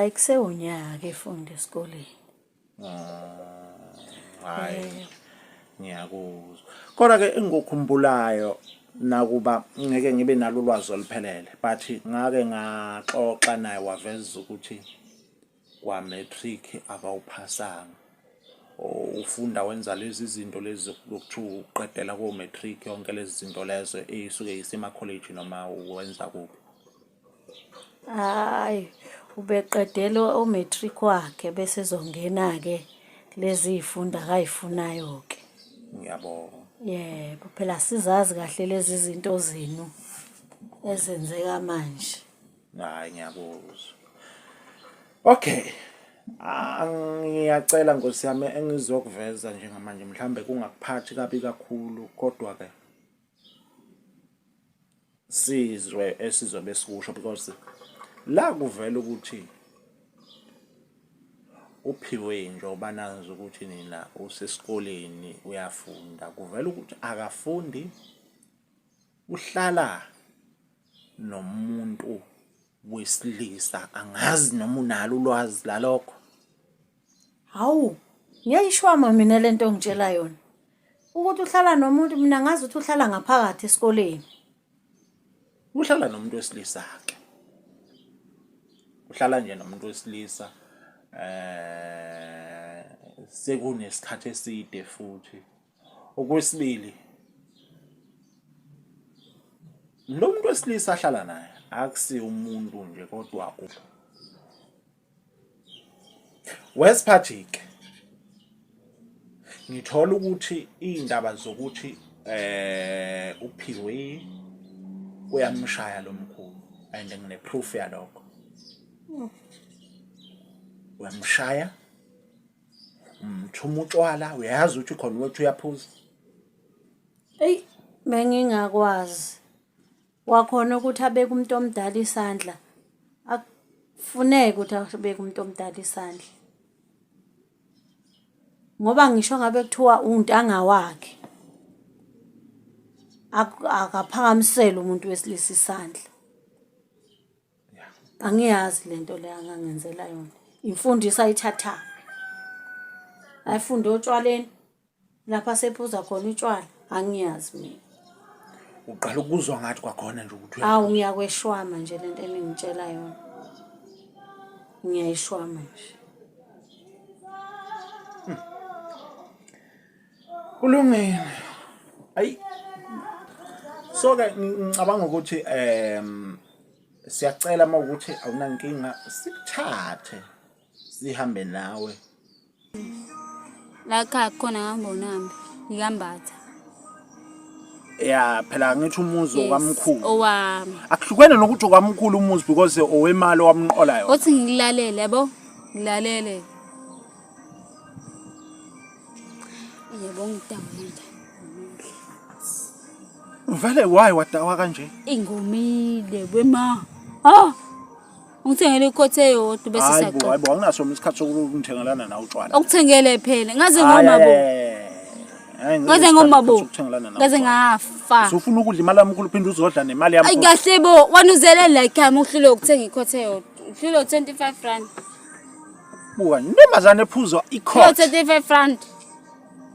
Hhayi kusewunyaka efunda esikoleni. Hayi ngiyakuzwa. Kodwa ke engikukhumbulayo nakuba ngeke ngibe nalo ulwazi oluphelele but ngake ngaxoxa naye waveza ukuthi kwa-matric akawuphasanga. Ufunda wenza lezi zinto lezi zokuthiwa uqedela ko-matric yonke lezi zinto lezo ey'suke isemakholeji noma wenza kuphi. Hhayi, ubeqedela u-matric wakhe bese ezongena-ke lezi y'fundo akayifunayo-ke. Ngiyabonga. Yebo, phela asizazi kahle lezi zinto zenu ezenzeka manje. Hhayi ngiyakuzwa. Okay. Ah, ngiyacela nkosi yami engizokuveza njengamanje mhlambe kungakuphathi kabi kakhulu kodwa ke sizwe esizobe sikusho because la kuvela ukuthi uphiwe njengoba nazi ukuthi nina usesikoleni uyafunda kuvela ukuthi akafundi uhlala nomuntu wesilisa angazi noma unalo ulwazi lalokho. Hawu, ngiyayishwama mina lento ongitshela yona. Ukuthi uhlala nomuntu mina ngazi ukuthi uhlala ngaphakathi esikoleni. Uhlala nomuntu wesilisa ke. Uhlala nje nomuntu wesilisa eh sekunesikhathi eside futhi. Okwesibili lo muntu wesilisa ahlala naye akusiye umuntu nje kodwa Wesiphathi-ke ngithola ukuthi iy'ndaba zokuthi eh uphiwe uyamshaya lo mkhulu and ngine-proof yalokho uyamshaya umthuma utshwala uyazi ukuthi khona ukuthi uyaphuza. Eyi bengingakwazi. Wakhona ukuthi abeke umuntu omdala isandla. Akufuneki ukuthi abeke umuntu omdala isandla. Ngoba ngisho ngabe kuthiwa untanga wakhe akaphakamisele umuntu wesilisa isandla. Angiyazi le nto le angangenzela yona. Imfundiso ayithathaphi? Ayifunde otshwaleni? Lapha sephuza khona utshwala angiyazi mina. Uqala ukuzwa ngathi kwakhona nje ukuthi Awu ngiyakweshwama nje lento eningitshela yona. Ngiyayishwama nje. Kulungile. Ayi. So ke ngicabanga ukuthi siyacela uma ukuthi awunankinga sikuthathe sihambe nawe. La ekhaya kukhona ngangibonambi ngikambatha. Ya phela ngithi umuzi Yes, okamkhulu. Owami. Akuhlukene nokuthi okamkhulu umuzi because owemali owamqola yona. Othi ngilalele yabo? Ngilalele. Yebo ngidawile. Vele why wadawa kanje? Ingomile wema. Ah! Ungithengele ikhothe eyodwa bese Hayi bo, siyaxoxa. hayi bo, anginaso mina isikhathi sokuthengelana nawe utshwala. Ukuthengele phela. Ngaze Hayi, ngoma bo. hayi, hayi, Ngaze ngoma bo. sokuthengelana nawe Ngaze utshwala. ngafa. Usufuna ukudla imali yami uphinde uzodla nemali yami. Ayi kahle bo, wanuzele la ekhaya uhlule ukuthenga ikhothe eyodwa. Uhlule 25 rand. Buka, intombazane ephuzwa Uhlule ikhothe. 25 rand.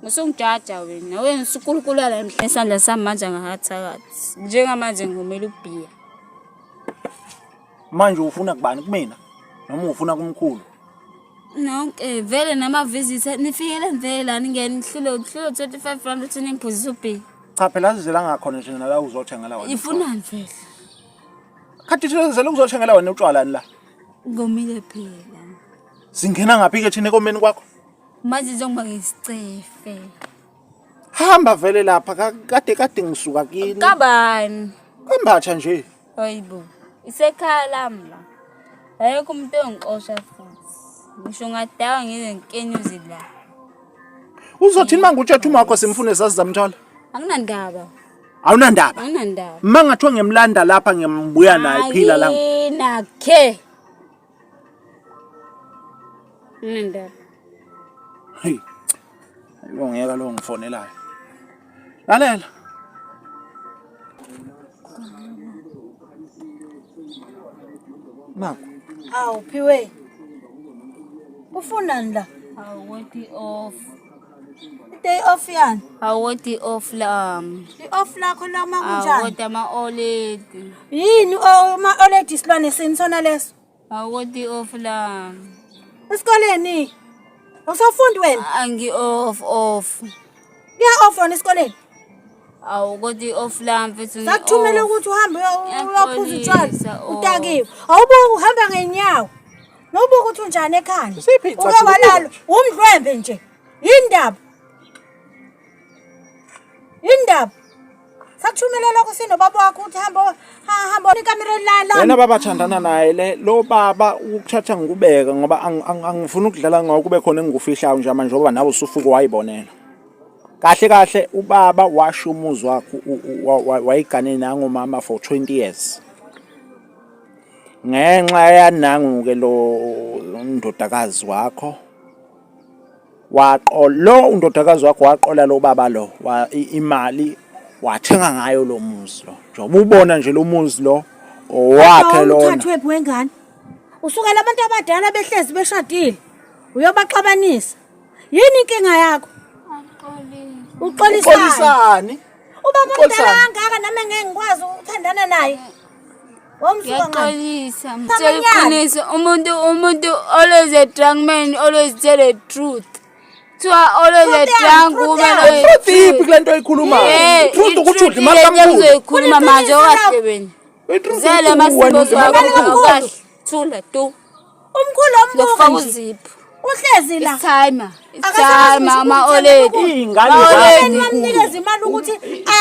Musungijaja wena. Wena usukulukula la emhlabeni isandla sami manje angahathakathi. Njengamanje ngomela ubhiya. Manje ufuna kubani kumina noma ufuna kumkhulu? Nonke vele nama visitor nifikele vele la ningene nihlule uhlule 25 rand uthi ningiphuzisa ubhiya. Cha phela azizela ngakhona nje nala uzothengela wena. Ifunani vele? Khathi thina sizele ukuzothengela wena utshwala la. Ngomile phela. Singena ngaphi ke thina ekomeni kwakho? Manje njengoba ngisicefe. Hamba vele lapha kade kade ngisuka kini. Kabani? Kambatha nje. Hayibo. Isekhaya lami la. Ayekho umuntu ongixosha futhi. Ngisho ngadawa ngize ngikenyuze la. Uzothini manje utshethu umakho simfune sasizamthola? Anginandaba. Awunandaba. Anginandaba. Uma ngathiwa ngiyamlanda lapha ngiyambuya naye phila la. Ayinakhe. Anginandaba. Hey. Ayibo ngiyeka lo ngifonelayo. Lalela. Naku. Awu Phiwe. Ufunani la? Awuthi off. Day off yani? Awuthi off lami. I-off lakho la uma kunjani? Awuthi ama-oledi. Yini ama-oledi isilwane sini sona leso? Awuthi off lami. Esikoleni? Awusafundi wena? Angi-off off. Kuya-off wona esikoleni? Awu kodwa i-off lami mfethu Sakuthumela ukuthi uhambe uyophuza utshwala. Ngiyaxolisa, oh. Utakiwe. Awubuki uhamba ngenyawo. Nobuka ukuthi unjani ekhanda. Isiphi Uke icathulo walala umdlwembe nje. Yindaba. Yindaba. Sakuthumela lokho sinobaba wakho ukuthi hamba hamba ekamereni la Yena baba thandana naye le lo baba ukuthatha ngikubeke ngoba angifuni ukudlala ngawo kube khona engikufihlayo nje manje ngoba nawe usufuke wayibonela. Kahle kahle ubaba washo umuzi wakhe wayigane nangomama for 20 years. Ngenxa yanangu ke lo ndodakazi wakho waqola lo undodakazi wakho waqola lo baba lo imali wathenga ngayo lo muzi lo. Njengoba ubona nje lo muzi lo owakhe lona. Uthathwe wengane. Usukela abantu abadala behlezi beshadile. Uyobaxabanisa. Yini inkinga yakho? Uxolisani? Uxolisani? Ubaba omdala kangaka nami ngeke ngikwazi ukuthandana naye. Wamsuka ngani? Ngiyaxolisa. Ngitshela iqiniso umuntu umuntu always a drunk man always tell the truth. Kuthiwa always a drunk woman always Truth iphi kule nto oyikhulumayo? Truth ukuthi udla imali kamkhulu. Ngizoyikhuluma manje okahle wena. I-truth Zele ukuthi amasimbo wena udla imali wakho kamkhulu. kahle. Thula tu. Umkhulu ombuka Ngizokufaka nje. uziphu. Uhlezi la. Isithayima. Akasazi Isithayima ngisho ama-oledi. Iy'ngane Ma-oledi. zakho. Wamnikeza imali ukuthi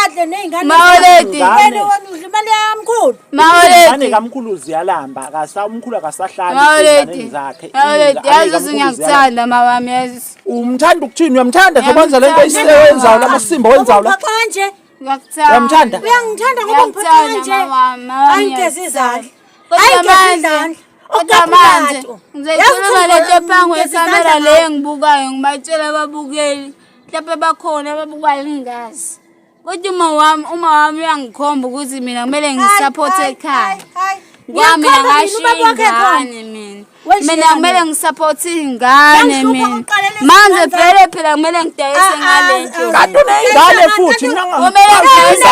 adle nezingane. Ma-oledi. Wena wena udla imali yamkhulu. Ingane Ma-oledi. kamkhulu ziyalamba akasa umkhulu akasahlali Ma-oledi. ezinganeni zakhe. Ma-oledi. Ingane Yazi kamkhulu ukuthi ziyalamba. ngiyakuthanda mawami yazi. Umthanda ukuthini uyamthanda njengoba wenza lento Ngiyamthanda. ayiseyenzayo lamasimba wenzayo la. Ungiphoxa kanje. Ngiyakuthanda. Uyamthanda? Uyangithanda ngoba ngiphoxa Ngiyakuthanda kanje. mawami. Mawami Angigezi ngiyakuthanda. izandla. Kodwa Angigezi manje, izandla. kodwa manje Ukapulato. ngizoyikhuluma Yazi le nto phambi ukuthi kwekhamera ngigeza le engibukayo ngibatshela ababukeli mhlawumbe bakhona ababukayo ngingazi kodwa uma wami uyangikhomba ukuthi mina kumele ngisaphothe ekhaya ngoba mina ngashiya ingane mina Wayishiya mina kumele ngani? ngisaphothe ingane Yangihlupha mina ukuqala lezi manje ngane vele phela kumele ngidayise ngale nto Kanti uney'ngane futhi mina kumele ngidayise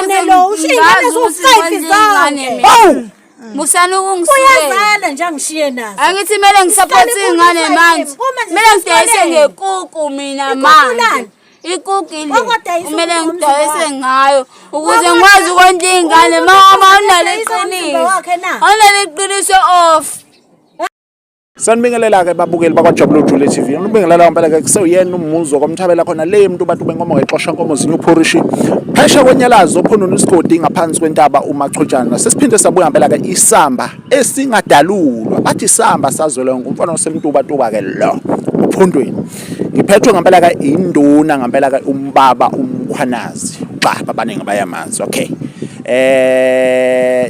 Ingane lo, ushiya ingane Ngazi ukuthi eziwu-five ngondle ingane zonke. mina. Awu! Musani ukungisukela Uyazala nje angishiye nazo. Angithi kumele ngisapothe Isiqale iy'ngane ifundiswa manje. yini? Uma nje Kumele ngidayise sesikoleni. ngekuku mina Ikuku manje. lani? Ikuku ile. Wakwadayisa Kumele umzimba ngidayise wakhe. ngayo ukuze Wakwadayisa- ngikwazi ukondla iy'ngane. Umuntu Mama udayisa awunalo umzimba iqiniso. wakhe na? Awunalo iqiniso off. Sanibingelela-ke babukeli bakwaJabula Jule TV. Nibingelela ngempela ke kusewuyena umuzi wakwamthabela khona le mntu bantu benkomo ngexosha nkomo zinye uphorishi. Phesha kwenyalazo ophononi isigodi ngaphansi kwentaba uMachotshana. Sesiphinde sabuya ngempela ke isamba esingadalulwa. Bathi isamba sazwelwa ngumfana osemtuba tuba ke lo ophondweni. Ngiphethwe ngempela ke induna ngempela ke umbaba uMkhwanazi. Xa abaningi bayamazi. Okay.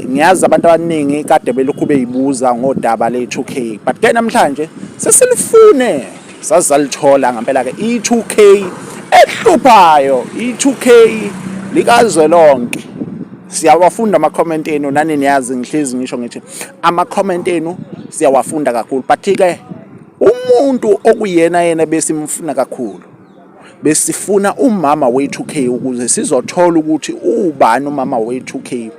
Ngiyazi abantu abaningi kade belokhu beyibuza ngodaba le-2K but ke namhlanje sesilifune sazalithola ngempela ke i-2K ehluphayo i-2K likazwelonke. Siyawafunda ama-comment enu nani niyazi ngihlezi ngisho ngithi ama-comment enu siyawafunda kakhulu but ke umuntu okuyena yena besimfuna kakhulu besifuna umama we-2K ukuze sizothola ukuthi ubani umama we-2K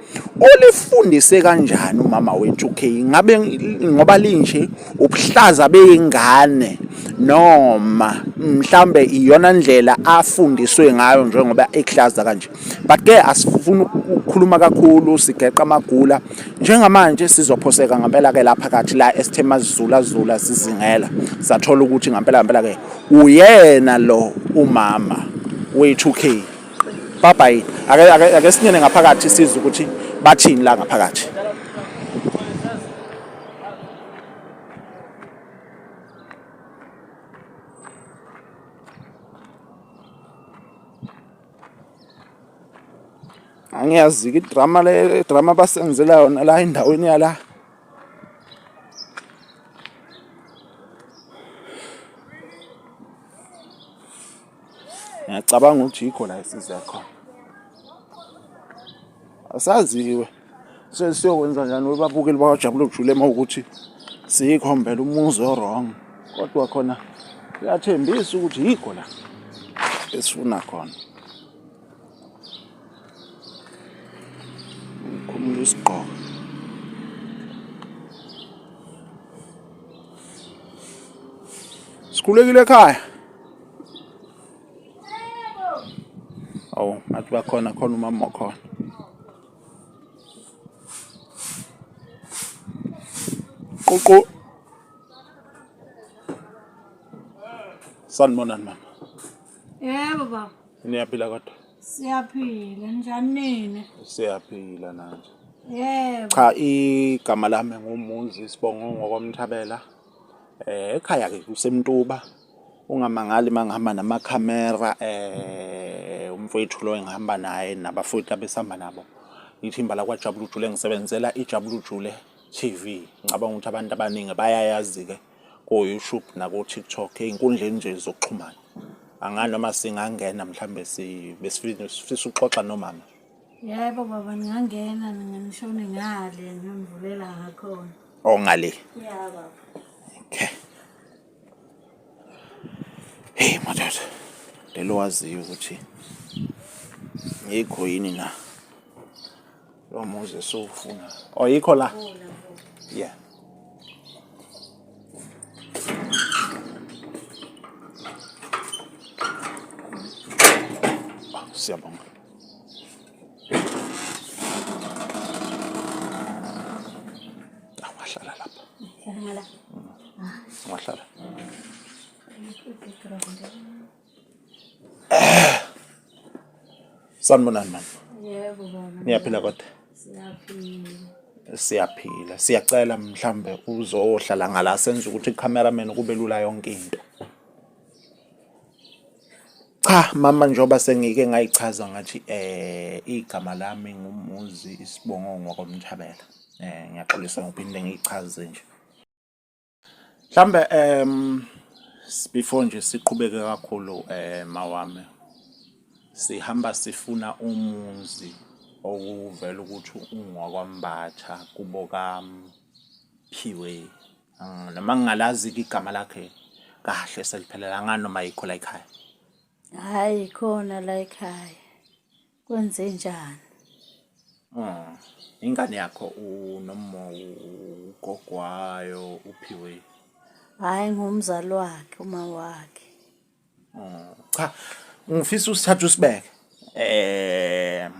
olifundise kanjani umama we-2K ngabe ngoba linje ubuhlaza beyingane noma mhlambe iyona ndlela afundiswe ngayo njengoba ekuhlaza kanje but ke asifuni ukukhuluma kakhulu sigeqa amagula njengamanje sizophoseka ngempela ke lapha kathi la esithe mazula zula sizingela sathola ukuthi ngempela ngempela ke uyena lo umama we-2K bye bye ake sinyene ngaphakathi sizwe ukuthi bathini la ngaphakathi. Angiyazi-ke idrama le drama basenzela yona la endaweni yala. Ngiyacabanga ukuthi yikho la esiza khona. Asaziwe. Sesiyokwenza njani webabukeli bakwaJabula Ujule uma ukuthi siyikhombela umuzi o-wrong. Kodwa khona kuyathembisa ukuthi yikho la esifuna khona. Ngikhumula isigqoko. Sikhulekile ekhaya. Awu, ngathi bakhona khona umama wakhona. Ququ. Sanibonani mama. Yebo baba. Niyaphila kodwa? Siyaphila, njani nina? Siyaphila nathi. Yebo. Cha igama lami nguMuzi Sibongo ngokwamthabela. Eh ekhaya ke kuseMtuba. Ungamangali mangihamba namakhamera eh umfowethu lo engihamba naye nabafowethu abesihamba nabo. Ithimba lakwaJabulujule ngisebenzela iJabulujule TV. Ngicabanga ukuthi abantu abaningi bayayazi ke ko-YouTube nako-TikTok ey'nkundleni nje zokuxhumana. Angani noma singangena mhlambe besifisa ukuxoxa nomama. Yebo baba ningangena ningishone ngale ngimvulela ngakhona. Oh ngale. Yeah baba. Okay. Hey madoda. Lelo waziyo ukuthi yikho yini na. Lo muzi esiwufuna. Oh yikho la. Yeah. Oh, siyabonga. Ungahlala lapha. Hlala. Ungahlala. Sanibonani mama. Yebo baba. Niyaphila kodwa? Siyaphila. Siyaphila. Siyacela mhlambe uzohlala ngala senze ukuthi cameraman kube lula yonke into. Cha mama njengoba sengike ngayichaza ngathi eh igama lami nguMuzi isibongo ngwakoMthabela. Eh ngiyaxolisa ngokuphinde ngiyichaze nje. Mhlambe before nje siqhubeke kakhulu mawami sihamba sifuna umuzi okuvela ukuthi ungowakwaMbatha kubo kaMphiwe noma ngingalazi-ke igama lakhe kahle seliphelele angani noma yikho la ekhaya. Hhayi khona la ekhaya. Kwenzenjani? Oh, ingane yakho unoma ugogo wayo uphiwe? Hhayi ngumzali wakhe uma wakhe. Oh, cha ngifisa usithathe usibeke. Eh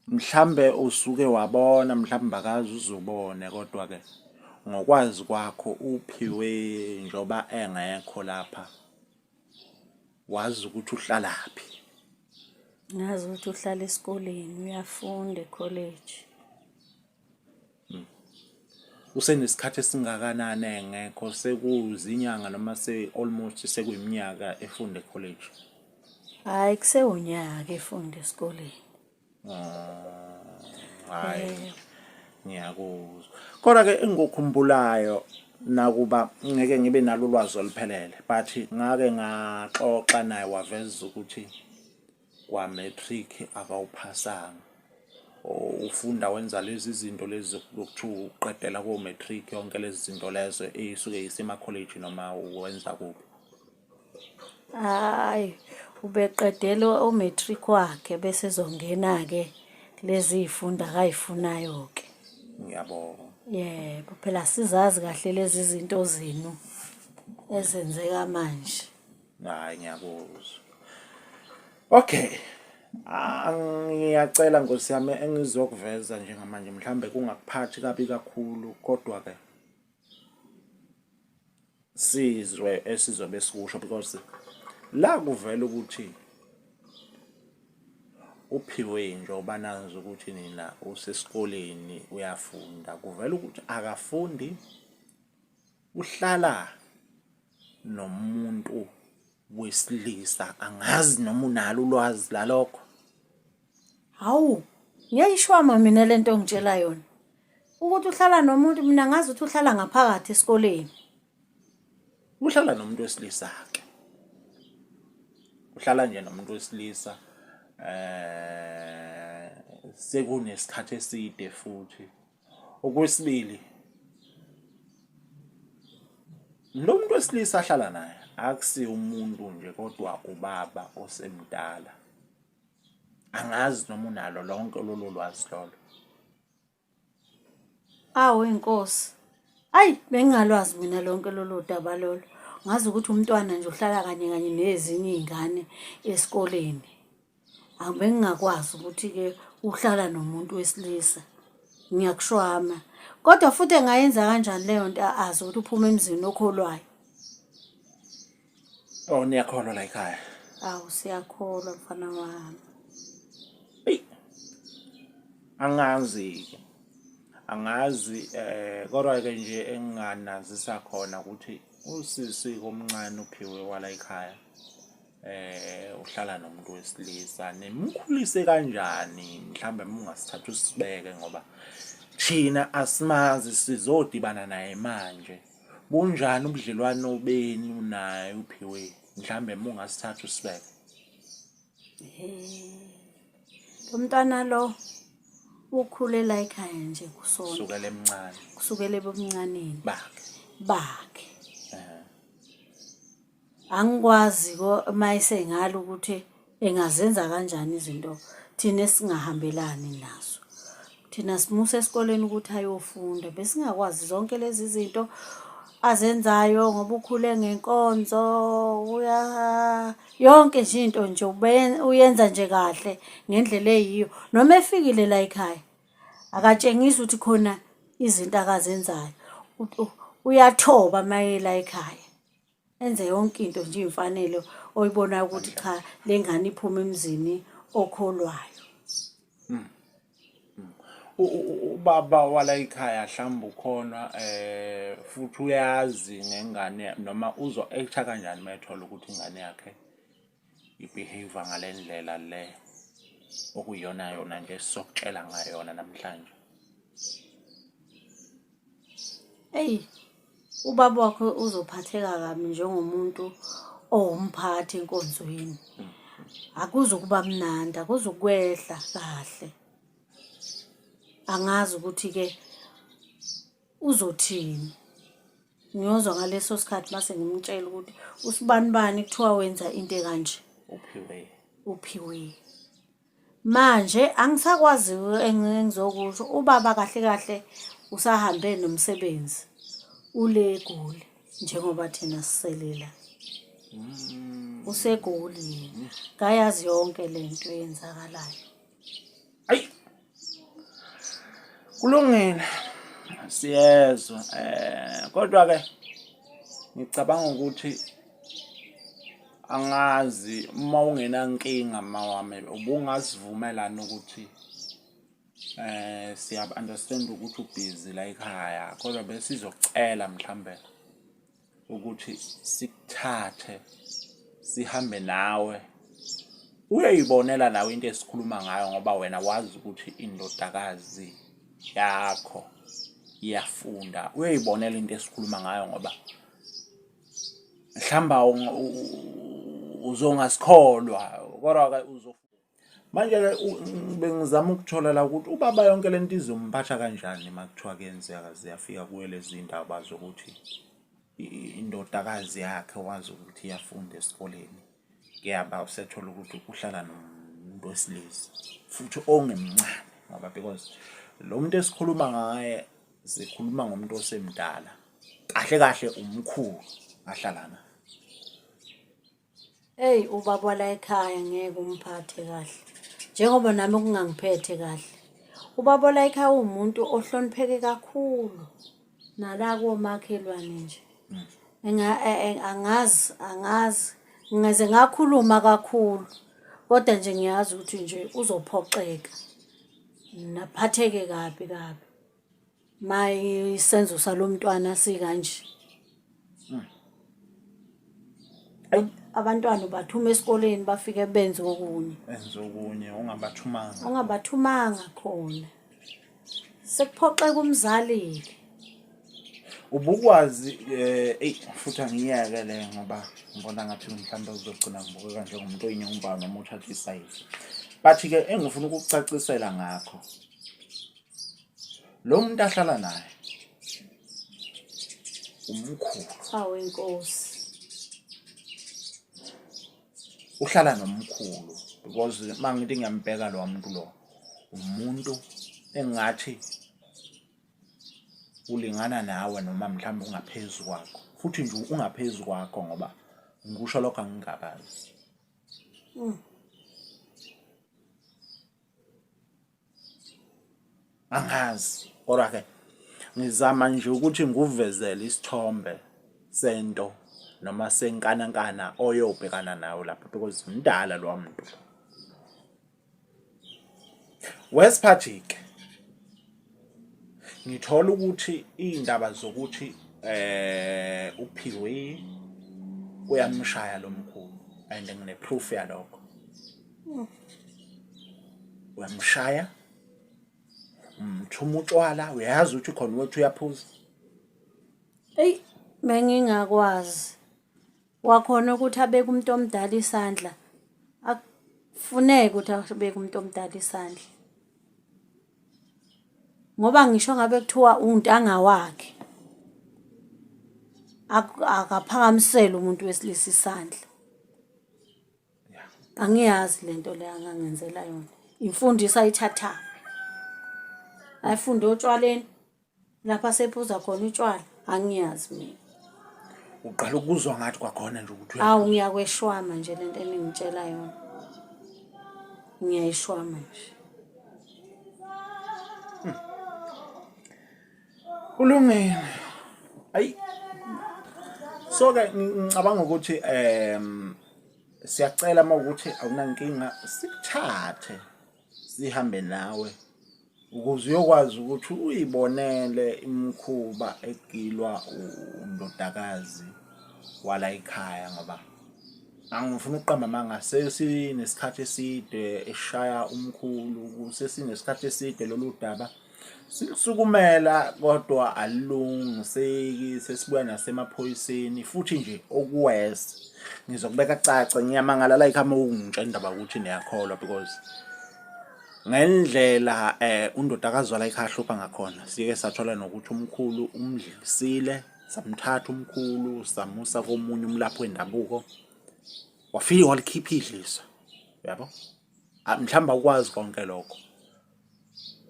mhlambe usuke wabona mhlambe akaze uzubone kodwa ke ngokwazi kwakho uphiwe njoba engekho lapha Wazi ukuthi uhlalaphi? Ngazi ukuthi uhlala esikoleni, uyafunda ekholeji. Hmm. Usenesikhathi esingakanani engekho sekuzinyanga noma se almost sekuyiminyaka efunda ekholeji? Hhayi kusewunyaka efunda esikoleni. Hayi ngiyakuzwa. Kodwa ke engikukhumbulayo nakuba ngeke ngibe nalo ulwazi oluphelele but ngake ngaxoxa naye waveza ukuthi kwa-matric akawuphasanga ufunda wenza lezi zinto lezi lokuthiwa uqedela ko-matric yonke lezi zinto lezo eyisuke isemakholeji noma wenza kuphi. Hayi, ubeqedela u-matric wakhe bese ezongena-ke lezi iy'fundo akayifunayo-ke. Ngiyabonga. Yebo, phela sizazi kahle lezi zinto zenu ezenzeka manje. Hayi ngiyakuzwa. Okay. Ah, ngiyacela Nkosi yami engizokuveza njengamanje mhlambe kungakuphathi kabi kakhulu kodwa ke sizwe esizobe sikusho because la kuvela ukuthi uphiwe njengoba nazi ukuthi nina usesikoleni uyafunda kuvela ukuthi akafundi uhlala nomuntu wesilisa angazi noma unalo ulwazi lalokho. Hawu, ngiyayishwama mina lento ongitshela yona. Ukuthi uhlala nomuntu mina ngazi ukuthi uhlala ngaphakathi esikoleni. Uhlala nomuntu wesilisa ke. Uhlala nje nomuntu wesilisa eh sekunesikhathi eside futhi. Okwesibili Lo muntu wesilisa ahlala naye akusiye umuntu nje kodwa ubaba osemdala. Angazi noma unalo lonke lolo lwazi lolo. Awu inkosi. Ayi bengingalwazi mina lonke lolu daba lolo. Ngazi ukuthi umntwana nje uhlala kanye kanye nezinye iy'ngane esikoleni. Bengingakwazi ukuthi-ke uhlala nomuntu wesilisa. Ngiyakushwama. Kodwa futhi engayenza kanjani leyo nto azi ukuthi uphuma emzini okholwayo. Oh niyakholwa la ekhaya. Awu siyakholwa mfana wami. Eyi. Angazi. Angazi eh kodwa ke nje enginganazisa khona ukuthi usisi omncane uphiwe wala ekhaya. Eh uhlala nomuntu wesilisa nimkhulise kanjani mhlambe mungasithatha usibeke ngoba thina asimazi sizodibana naye manje. Bunjani ubudlelwano benu naye uPhiwe? Mhlambe uma ungasithatha usibeke. Lo mntwana lo ukhulela ekhaya nje kusona. Kusukela emncane. Kusukela ebumncaneni. Bakhe. Bakhe. Angikwazi ko uma esengala ukuthi engazenza kanjani izinto thina esingahambelani nazo. Thina simusa esikoleni ukuthi ayofunda besingakwazi zonke lezi zinto azenzayo ngoba ukhule ngenkonzo uya yonke nje into nje uyenza nje kahle ngendlela eyiyo noma efikile la ekhaya akatshengisi ukuthi khona izinto akazenzayo uyathoba mayela ekhaya enze yonke into nje imfanelo oyibonayo ukuthi cha le ngane iphuma emzini okholwayo. Ubaba wala ekhaya mhlawumbe ukhona eh futhi uyazi ngengane noma uzo actor kanjani uma ethola ukuthi ingane yakhe i-behavior ngale ndlela le okuyiyona yona nje esizokutshela ngayona namhlanje. Eyi, ubaba wakho uzophatheka kabi njengomuntu owumphathi enkonzweni. Akuzukuba mnandi, akuzukwehla kahle. Angazi ukuthi-ke uzothini. Ngiyozwa ngaleso sikhathi mase ngimtshela ukuthi usibanibani kuthiwa wenza into ekanje. Uphiwe. Uphiwe. Manje angisakwazi engizokusho ubaba kahle kahle usahambe nomsebenzi ule eGoli njengoba thina sisele la. UseGoli yena kayazi yonke le nto eyenzakalayo. Ayi. Kulungile. Siyezwa eh kodwa ke ngicabanga ukuthi angazi uma ungenankinga mawami ubungasivumelana ukuthi eh siya understand ukuthi ubhizi la ekhaya kodwa besizocela mhlambe ukuthi sikuthathe sihambe nawe uyoyibonela nawe into esikhuluma ngayo ngoba wena wazi ukuthi indodakazi yakho iyafunda uyoyibonela into esikhuluma ngayo ngoba mhlamba uzongasikholwa kodwa-ke uzo manje-ke bengizama ukuthola la ukuthi ubaba yonke le nto izomphatha kanjani uma kuthiwa kuyenzeka ziyafika kuye lezi ndaba zokuthi indodakazi yakhe wazi ukuthi iyafunda esikoleni kuyaba usethola ukuthi uhlala nomuntu wesilisa futhi ongemncane ngoba because lo muntu esikhuluma ngaye sikhuluma ngomuntu osemdala kahle kahle umkhulu ahlala naye. Eyi ubaba wala ekhaya ngeke umphathe kahle njengoba nami kungangiphethe kahle. Ubaba wala ekhaya uwumuntu ohlonipheke kakhulu nala komakhelwane nje. Angazi angazi ngingaze ngakhuluma kakhulu kodwa nje ngiyazi ukuthi nje uzophoxeka naphatheke kabi kabi. Maye isenzo salomntwana sikanje. Abantwana ubathuma esikoleni bafike benze okunye. Benze okunye ungabathumanga. Ungabathumanga khona. Sekuphoxeka umzali-ke. Ubukwazi eh eyi futhi angiyeke le ngoba ngibona ngathi mhlawumbe uzogcina ngibukeka njengomuntu oyinyumba noma uthatha isayizi. But ke engifuna ukukucacisela ngakho Lo muntu ahlala naye. Umkhulu. Awu inkosi. Uhlala nomkhulu because mangithi ngiyambheka lo muntu lo umuntu engathi ulingana nawe noma mhlawumbe ungaphezu kwakho futhi nje ungaphezu kwakho ngoba ngikusho lokho angingabazi. Angazi kodwa ke ngizama nje ukuthi ngikuvezele isithombe sento noma senkanankana oyobhekana nayo lapha because mdala lowa muntu. West ke ngithola ukuthi iy'ndaba zokuthi eh uphiwe uyamshaya lo mkhulu and ngine proof yalokho. Uyamshaya umthuma utshwala uyazi ukuthi khona ukuthi uyaphuza. Eyi bengingakwazi. Wakhona ukuthi abeke umuntu omdala isandla. Akufuneki ukuthi abeke umuntu omdala isandla. Ngoba ngisho ngabe kuthiwa untanga wakhe akaphakamisele umuntu wesilisa isandla. Angiyazi le nto le angangenzela yona. Imfundiso ayithathaphi? Ayifunde otshwaleni? Lapha sephuza khona utshwala angiyazi mina. Uqala ukuzwa ngathi kwakhona nje ukuthi Awu ngiyakweshwama nje lento eningitshela yona. Ngiyayishwama nje. Kulungile. Ayi. So ke ngicabanga ukuthi siyacela uma ukuthi awunankinga sikuthathe sihambe nawe ukuze uyokwazi ukuthi uyibonele imikhuba egilwa undodakazi wala ekhaya ngoba angifuni ukuqamba amanga sesinesikhathi eside eshaya umkhulu sesinesikhathi eside lolu daba silusukumela kodwa alilungiseki sesibuya nasemaphoyiseni futhi nje okuwes ngizokubeka cace ngiyamangala like ama ungitshela indaba ukuthi niyakholwa because ngendlela eh undodakazi wala ekhaya hlupha ngakhona sike sathola nokuthi umkhulu umdlisile samthatha umkhulu samusa komunye umlaphi wendabuko wafike walikhipha idliso yabo mhlawumbe awukwazi konke lokho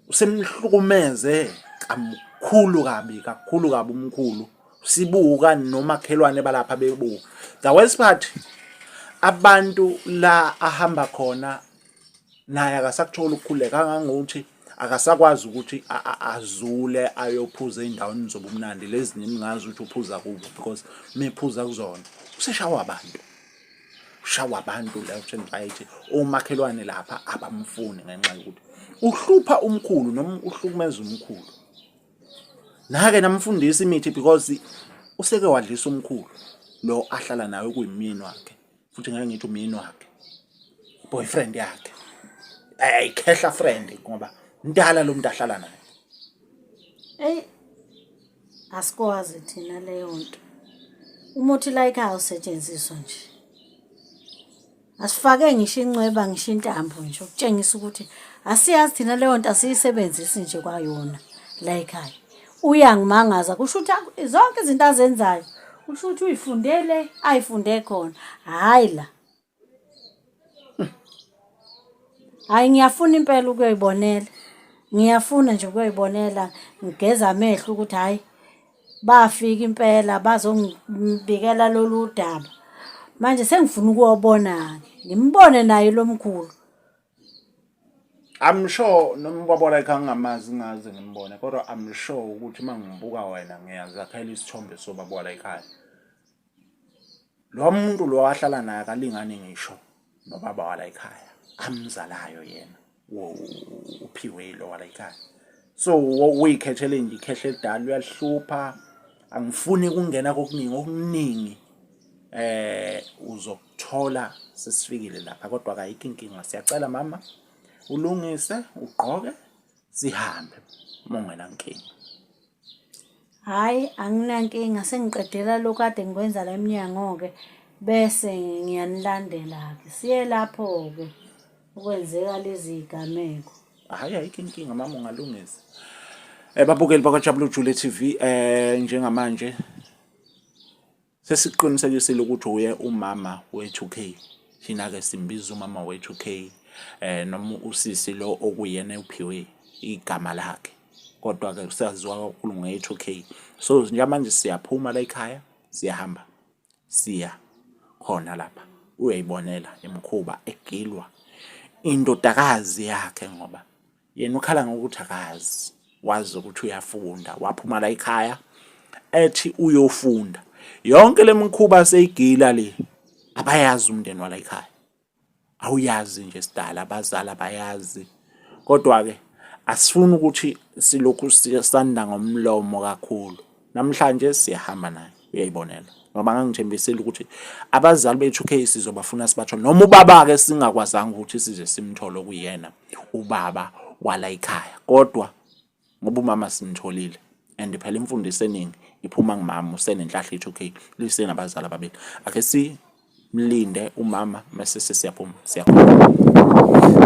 usemhlukumeze kamkhulu kabi kakhulu kabi umkhulu sibuka nomakhelwane balapha bebuka the worst part abantu la ahamba khona naye akasakutholi ukukhululeka kangangokuthi akasakwazi ukuthi azule ayophuza ey'ndaweni zobumnandi lezi ningazi ukuthi uphuza kubo because mephuza kuzona useshawa abantu ushawa abantu left and right omakhelwane lapha abamfuni ngenxa yokuthi uhlupha umkhulu noma uhlukumeza umkhulu nake namfundisa imithi because useke wadlisa umkhulu lo ahlala naye kuyimini wakhe futhi ngeke ngithi umyeni wakhe boyfriend yakhe ayikhehla friend ngoba mdala lo muntu ahlala naye Eyi asikwazi thina leyo nto. Umuthi la ekhaya awusetshenziswa nje. Asifake ngisho incweba ngisho intambo nje ukutshengisa ukuthi asiyazi thina leyo nto asiyisebenzisi nje kwayona la ekhaya. Uyangimangaza kusho ukuthi zonke izinto azenzayo kusho ukuthi uyifundele ayifunde khona hhayi la. Hhayi ngiyafuna impela ukuyoyibonela. Ngiyafuna nje ukuyoyibonela ngigeze amehlo ukuthi hhayi bafika impela bazongibikela lolu daba. Manje sengifuna ukuyobona-ke, ngimbone naye lo mkhulu. I'm sure noma ubaba like angingamazi ngaze ngimbone kodwa I'm sure ukuthi uma ngibuka wena ngiyazakhela isithombe sobaba wala ekhaya. Lo muntu lo ahlala naye akalingani ngisho nobaba wala ekhaya amzalayo yena uphiwe lo wala ekhaya. So uyikhethele nje ikhehla elidala uyalihlupha angifuni ukungena kokuningi okuningi eh uzokuthola sesifikile lapha kodwa kayikho inkinga siyacela mama ulungise ugqoke sihambe uma ungenankinga. Hhayi anginankinga sengiqedela lokhu kade ngikwenza la emnyango-ke bese ngiyanilandela-ke siye lapho-ke okwenzeka lezi y'gameko. Hhayi ayikho inkinga mama ungalungisa. Babukeli bakwaJabulujule TV njengamanje. Sesiqinisekisile ukuthi uye umama we-2K. Thina-ke simbiza umama we-2K noma usisi lo okuyena uphiwe igama lakhe. Kodwa-ke usaziwa kakhulu nge-2K. So njengamanje siyaphuma la ekhaya siyahamba siya khona lapha. Uyayibonela imikhuba egilwa indodakazi yakhe ngoba Yena ukhala ngokuthi akazi, wazi ukuthi uyafunda, waphuma la ekhaya ethi uyofunda. Yonke le mikhuba seyigila le abayazi umndeni wala ekhaya. Awuyazi nje sidala abazali abayazi. Kodwa-ke asifuni ukuthi silokhu sanda ngomlomo kakhulu. Namhlanje siyahamba naye uyayibonela ngoba ngangithembisile ukuthi abazali bethu K sizobafuna sibathole noma ubaba-ke singakwazanga ukuthi size simthole okuyena ubaba wala ekhaya kodwa ngoba umama simtholile and phela imfundiso eningi iphuma kumama usenenhlahla i-2K lisenabazali ababili ake si mlinde umama mase sesiyaphuma siyakhona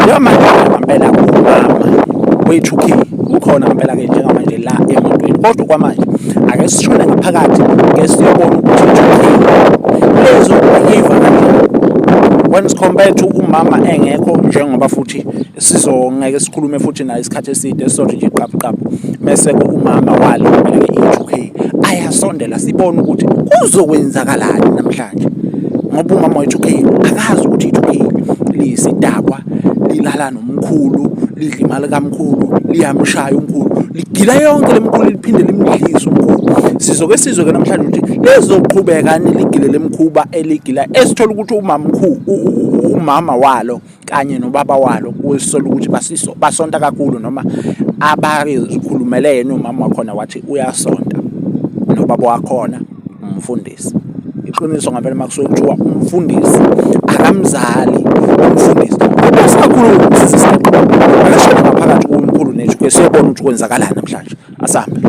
njengamanje ngempela umama wethu key ukhona ngempela ke njengamanje la emotweni kodwa kwamanje ake sishone ngaphakathi ke siyobona ukuthi i-2K lezobehave kanjani when compared to umama engekho njengoba futhi sizongeke sikhulume futhi naye isikhathi eside sizothi nje qaphu qaphu mese umama walo ngempela ke i-2K ayasondela sibone ukuthi kuzokwenzakalani namhlanje ngoba umama wethu K akazi ukuthi i-2K liyisidakwa lilala nomkhulu lidla imali kamkhulu liyamshaya umkhulu ligila yonke lemkhulu liphinde limdlise umkhulu sizoke sizwe ke namhlanje ukuthi lizoqhubeka niligile lemkhuba eligila esithola ukuthi umamkhulu umama walo kanye nobaba walo kusola ukuthi basiso basonta kakhulu noma abazikhulumele yena umama wakhona wathi uyasonta nobaba wakhona umfundisi iqiniso ngempela uma kusuke kuthiwa umfundisi akamzali umfundisi kodwa singakhulumi size singaqoba akashona ngaphakathi komkhulu nethu ke siyobona ukuthi kwenzakalani namhlanje asambe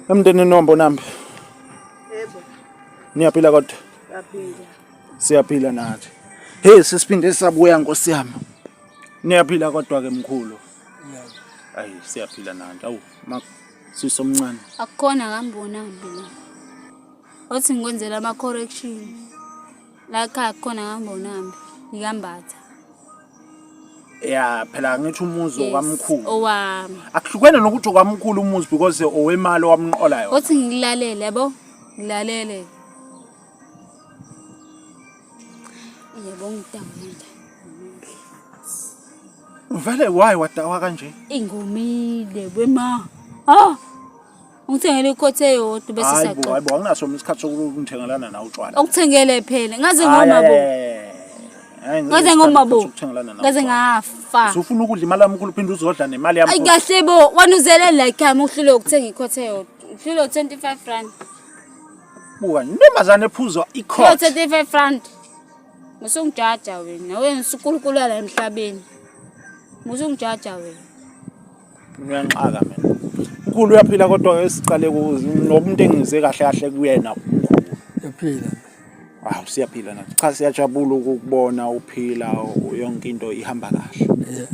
Emndenini wambonambi. Yebo. Niyaphila kodwa? Siyaphila. Siyaphila nathi. Hey sesiphinde sabuya Nkosi yami. Niyaphila kodwa ke mkhulu. Yebo. Ayi siyaphila nathi. Awu sisi omncane. Akukhona ngambonambi la. Othi ngikwenzela ama correction. La ekhaya kukhona ngambonambi. Ngikambatha. Ya phela ngithi umuzi Yes, okamkhulu. Owami. Akuhlukene nokuthi okamkhulu umuzi because owemali owamqola yona. Othi ngilalele yabo? Ngilalele. Yebo ngidawile. Vele why wadawa kanje? Ingomile wema. Ah! Ungithengele ikhothe eyodwa bese Hayi bo, siyaxoxa. hayi bo, anginaso mina isikhathi sokuthengelana nawe utshwala. Okuthengele phela. Ngaze Hayi, ngoma bo. hayi, hayi, Ngaze ngoma bo. sokuthengelana nawe Ngaze utshwala. ngafa. Usufuna ukudla imali yami mkhulu uphinde uzodla nemali yami. Ayi kahle bo, wanuzele la ekhaya uhlule ukuthenga ikhothe eyodwa. Uhlule 25 rand. Buka, intombazane ephuzwa Uhlule ikhothe. 25 rand. Musungijaja wena, wena usukulukula la emhlabeni. Musungijaja wena. Uyanxaka mina. Mkhulu uyaphila kodwa ke siqale nomuntu engize kahle kahle kuyena umkhulu. Uyaphila. Wow, siyaphila nathi. Cha siyajabula ukukubona uphila yonke into ihamba kahle. Yeah.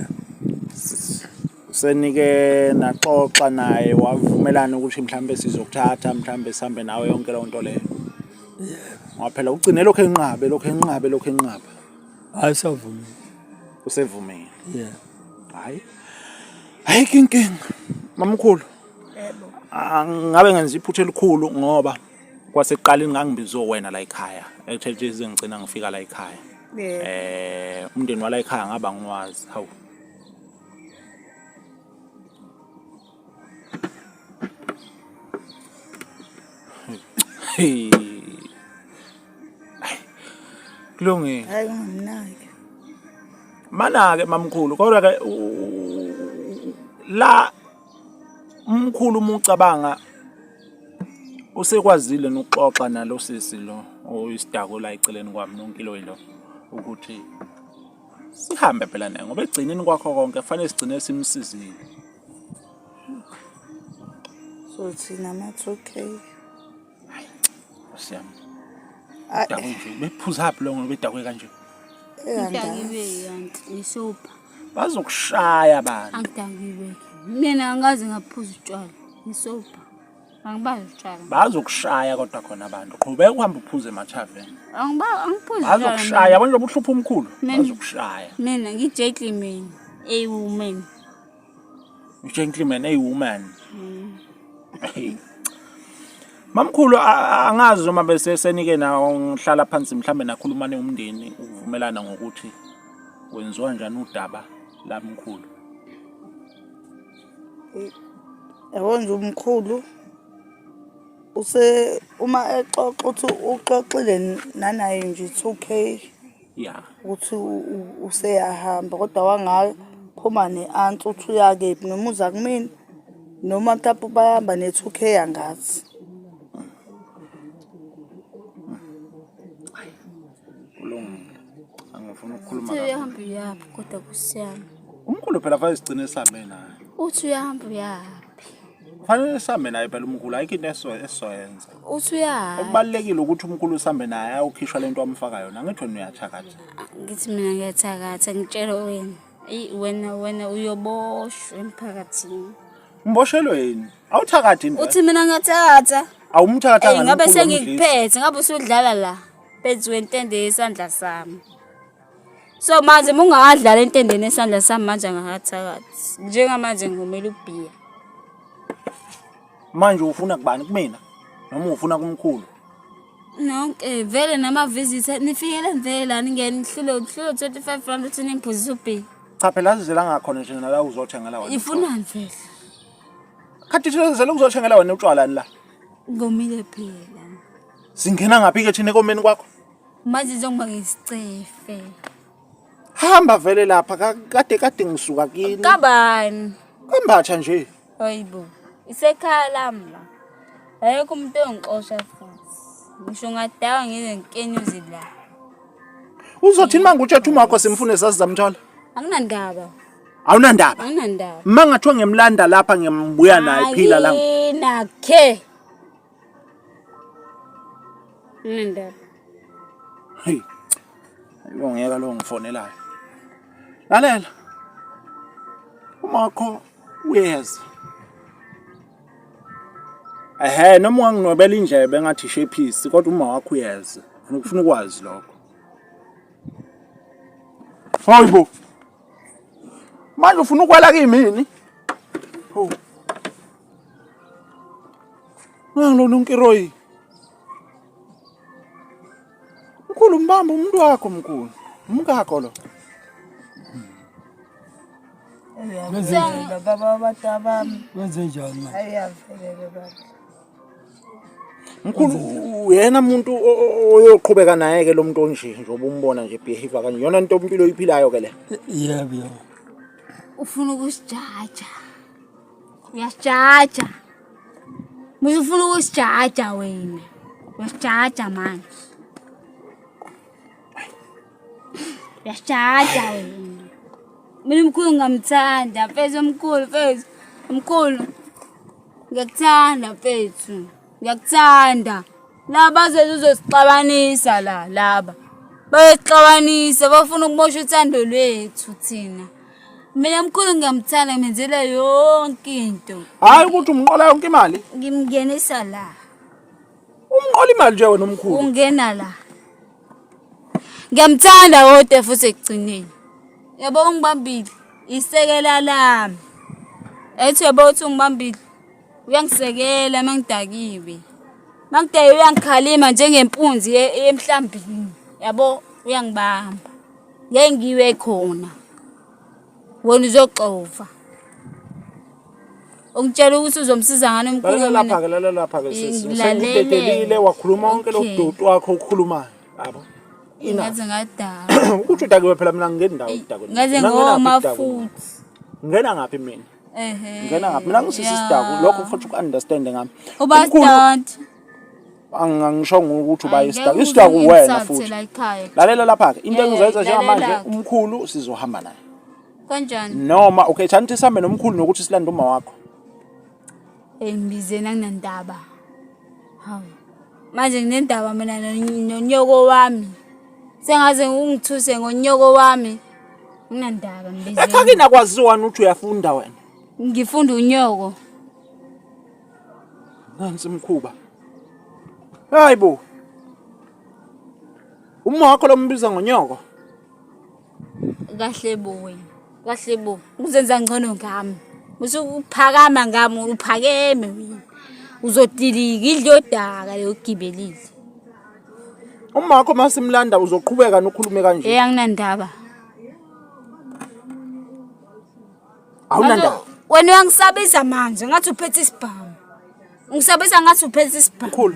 Senike naxoxa naye wavumelana ukuthi mhlambe sizokuthatha mhlambe sihambe nawe yonke leyo nto leyo. Yeah. Ngoba phela ugcine lokho enqabe lokho enqabe lokho enqabe. Hayi savumile. Usevumile. Yeah. Hayi. Ayikho inkinga. Mamkhulu. Yebo. Ngabe ngenza iphutha elikhulu ngoba kwasekuqaleni ngangibizwe wena la ekhaya. Ekuthethise ngigcina ngifika la ekhaya. Yebo. Eh umndeni wala ekhaya ngaba ngiwazi. Hawu. Hey. Kulungile. Hayi ungamnaki. Mana ke mamkhulu kodwa ke la umkhulu uma ucabanga Usekwazile nokuxoxa nalo sisi lo oyisidako la eceleni kwami nonkiloyi lo ukuthi sihambe phela naye ngoba ekugcineni kwakho konke kufanele sigcine simsizile. So thina ama-2K. Nkosi yami. Udakwe nje bephuzaphi lo ngoba bedakwe kanje. Ngidakiwe yanti ngisopha. Bazokushaya abantu. Angidakiwe. Mina angaze ngaphuza utshwala. Ngisopha. Angibazi utshwala. Bazokushaya kodwa khona abantu. Qhubeka uhambe uphuze emathaveni. Angiba angiphuzi utshwala. Bazokushaya yabo njengoba uhlupha umkhulu. Mina- Bazokushaya. Mina ngi-gentleman, a woman. Gentleman, a woman. Hey. Mamkhulu angazi noma bese senike nawo ngihlala phansi mhlambe nakhuluma umndeni ukuvumelana ngokuthi kwenziwa njani udaba lamkhulu. Yabo nje umkhulu use uma exoxa uthi uxoxile nanaye nje 2K Yeah. ukuthi useyahamba kodwa wangaphuma ne-answer uthi uyakephi noma uza kumina noma mhlawumbe bayahamba ne-2K angazi. Kulungile. Angifuni ukukhuluma Uthi kakhulu. uyahamba uyaphi kodwa kusiyami. Umkhulu phela fanele sigcine sihambe naye. Uthi uyahamba uyaphi. Fanele sihambe naye phela umkhulu ayikho into esizoyenza. Uthi uyaphi. Okubalulekile ukuthi umkhulu sihambe naye ayokhishwa lento amfaka yona. Angithi wena uyathakatha. Ngithi mina ngiyathakatha ngitshela wena. Eyi wena wena uyoboshwa emphakathini. Mboshelwe yini? Awuthakathi yini? Uthi mina ngiyathakatha. Awumthakathanga Eyi ngabe nomkhulu wamdlisa. sengikuphethe ngabe usudlala la. Phezu kwentende yesandla sami. So manje uma ungawadlala entendeni yesandla sami manje angakathakathi. Njengamanje ngomela ubhiya. Manje ufuna kubani kumina? Noma ufuna kumkhulu? Nonke vele nama-visitor nifikele vele la ningene nihlule uhlule 25 rand uthi ningiphuzise ubhiya. Cha phela azizela ngakhona nje nala uzothengela wena. Ifunani vele? Khathi thina sizele ukuzothengela wena utshwala la. Ngomile phela. Singena ngaphi ke thina ekomeni kwakho? Manje njengoba ngisicefe. Hamba vele lapha kade kade ngisuka kini. Kabani? Kwembatha nje. Hayibo. Isekhaya lami la. Ayekho umuntu ongixosha futhi. Ngisho ngadawa ngize ngikenyuze la. Uzothini mangutshetha umakho simfune sasizamthola? Anginandaba. Awunandaba. Anginandaba. Uma ngathiwa ngimlanda lapha ngimbuya naye phila la. Ayinakhe. Anginandaba. Hey. Ayibo ngiyeka lo ngifonelayo. Lalela. Umakho uyeza. Ehhe noma unganginwebela indlebe engathi ishephisi kodwa uma wakho uyeza. Ufuna ukwazi lokho. Hayibo. Manje ufuna ukwala kimi? Ho. Nalo nonkiroyi. Mkhulu mbamba umuntu wakho mkhulu. Umkakho lo. Uyavelela baba abantu abami. Wenze njani manje? Ayavelela baba. Mkhulu uyena umuntu oyoqhubeka naye ke lo muntu onje njengoba umbona nje behavior kanje. Yona nto impilo oyiphilayo ke le. Yebo yebo. Ufuna ukusijaja. Uyasijaja. Muze ufuna ukusijaja wena. Uyasijaja manje. Uyasijaja wena. Mina umkhulu ngamthanda, mfethu omkhulu mfethu. Mkhulu. Ngiyakuthanda mfethu. Ngiyakuthanda. Laba bazoze uzosixabanisa la laba. Bayosixabanisa bafuna ukumosha uthando lwethu thina. Mina mkhulu ngiyamthanda ngimenzela yonke into. Hayi ukuthi umqola yonke imali. Ngimngenisa la. Umqola imali nje wena umkhulu. Ungena la. Ngiyamthanda kodwa futhi ekugcineni. Yabo ungibambile. Isekela lami. Ethi yabo uthi ungibambile. Uyangisekela mangidakiwe. Mangidakiwe uyangikhalima njengempunzi emhlambini. Yabo uyangibamba. Ngeke ngiwe khona. Wena uzoxova. Ungitshela ukuthi uzomsiza ngani umkhulu. Lalela lapha ke lalela lapha ke sisi. Ngilalele. Sengikudedelile wakhuluma wonke lo Okay. doti wakho okhulumayo. Yabo. Enough. Ngaze ngadakwa. Ukuthi udakiwe phela mina ngingeni ndawo udakwe. Ngaze Mina ngingena ngoma ngaphi udakwe? futhi. Ngingena ngaphi mina? Ehhe. Ngingena ngaphi? Mina ngisisi sidakwa lokho futhi uku-understand ngami. Uba Umkhulu- stunt. Angishongo ukuthi uba Hayi, isidakwa. ngeke Isidakwa uze uwena ungithathe futhi. la ekhaya. Lalela lapha-ke into Eh, engizoyenza njengamanje lalela-ke. umkhulu sizohamba naye. Kanjani? Noma okay thani ukuthi sihambe nomkhulu nokuthi silande uma wakho. Eh ngibizeni anginandaba. Hawu. Manje nginendaba mina nonyoko wami. Sengaze ungithuse ngonyoko wami. Nginandaba ngibizeni. Ekhakini akwaziwani ukuthi uyafunda wena. Ngifunda unyoko. Nansi imkhuba. Hayi bo. Uma wakho lombiza ngonyoko. Kahle bo wena. Kahle bo. Uzenza ngcono ngami. Usuphakama ngami uphakeme wena. Uzodilika idle yodaka leyo gibelile. Uma wakho masimlanda uzoqhubeka nokhulume kanje. Eh anginandaba. Awunandaba. Wena uyangisabisa manje ngathi uphethe isibhamu. Ungisabisa ngathi uphethe isibhamu. Mkhulu.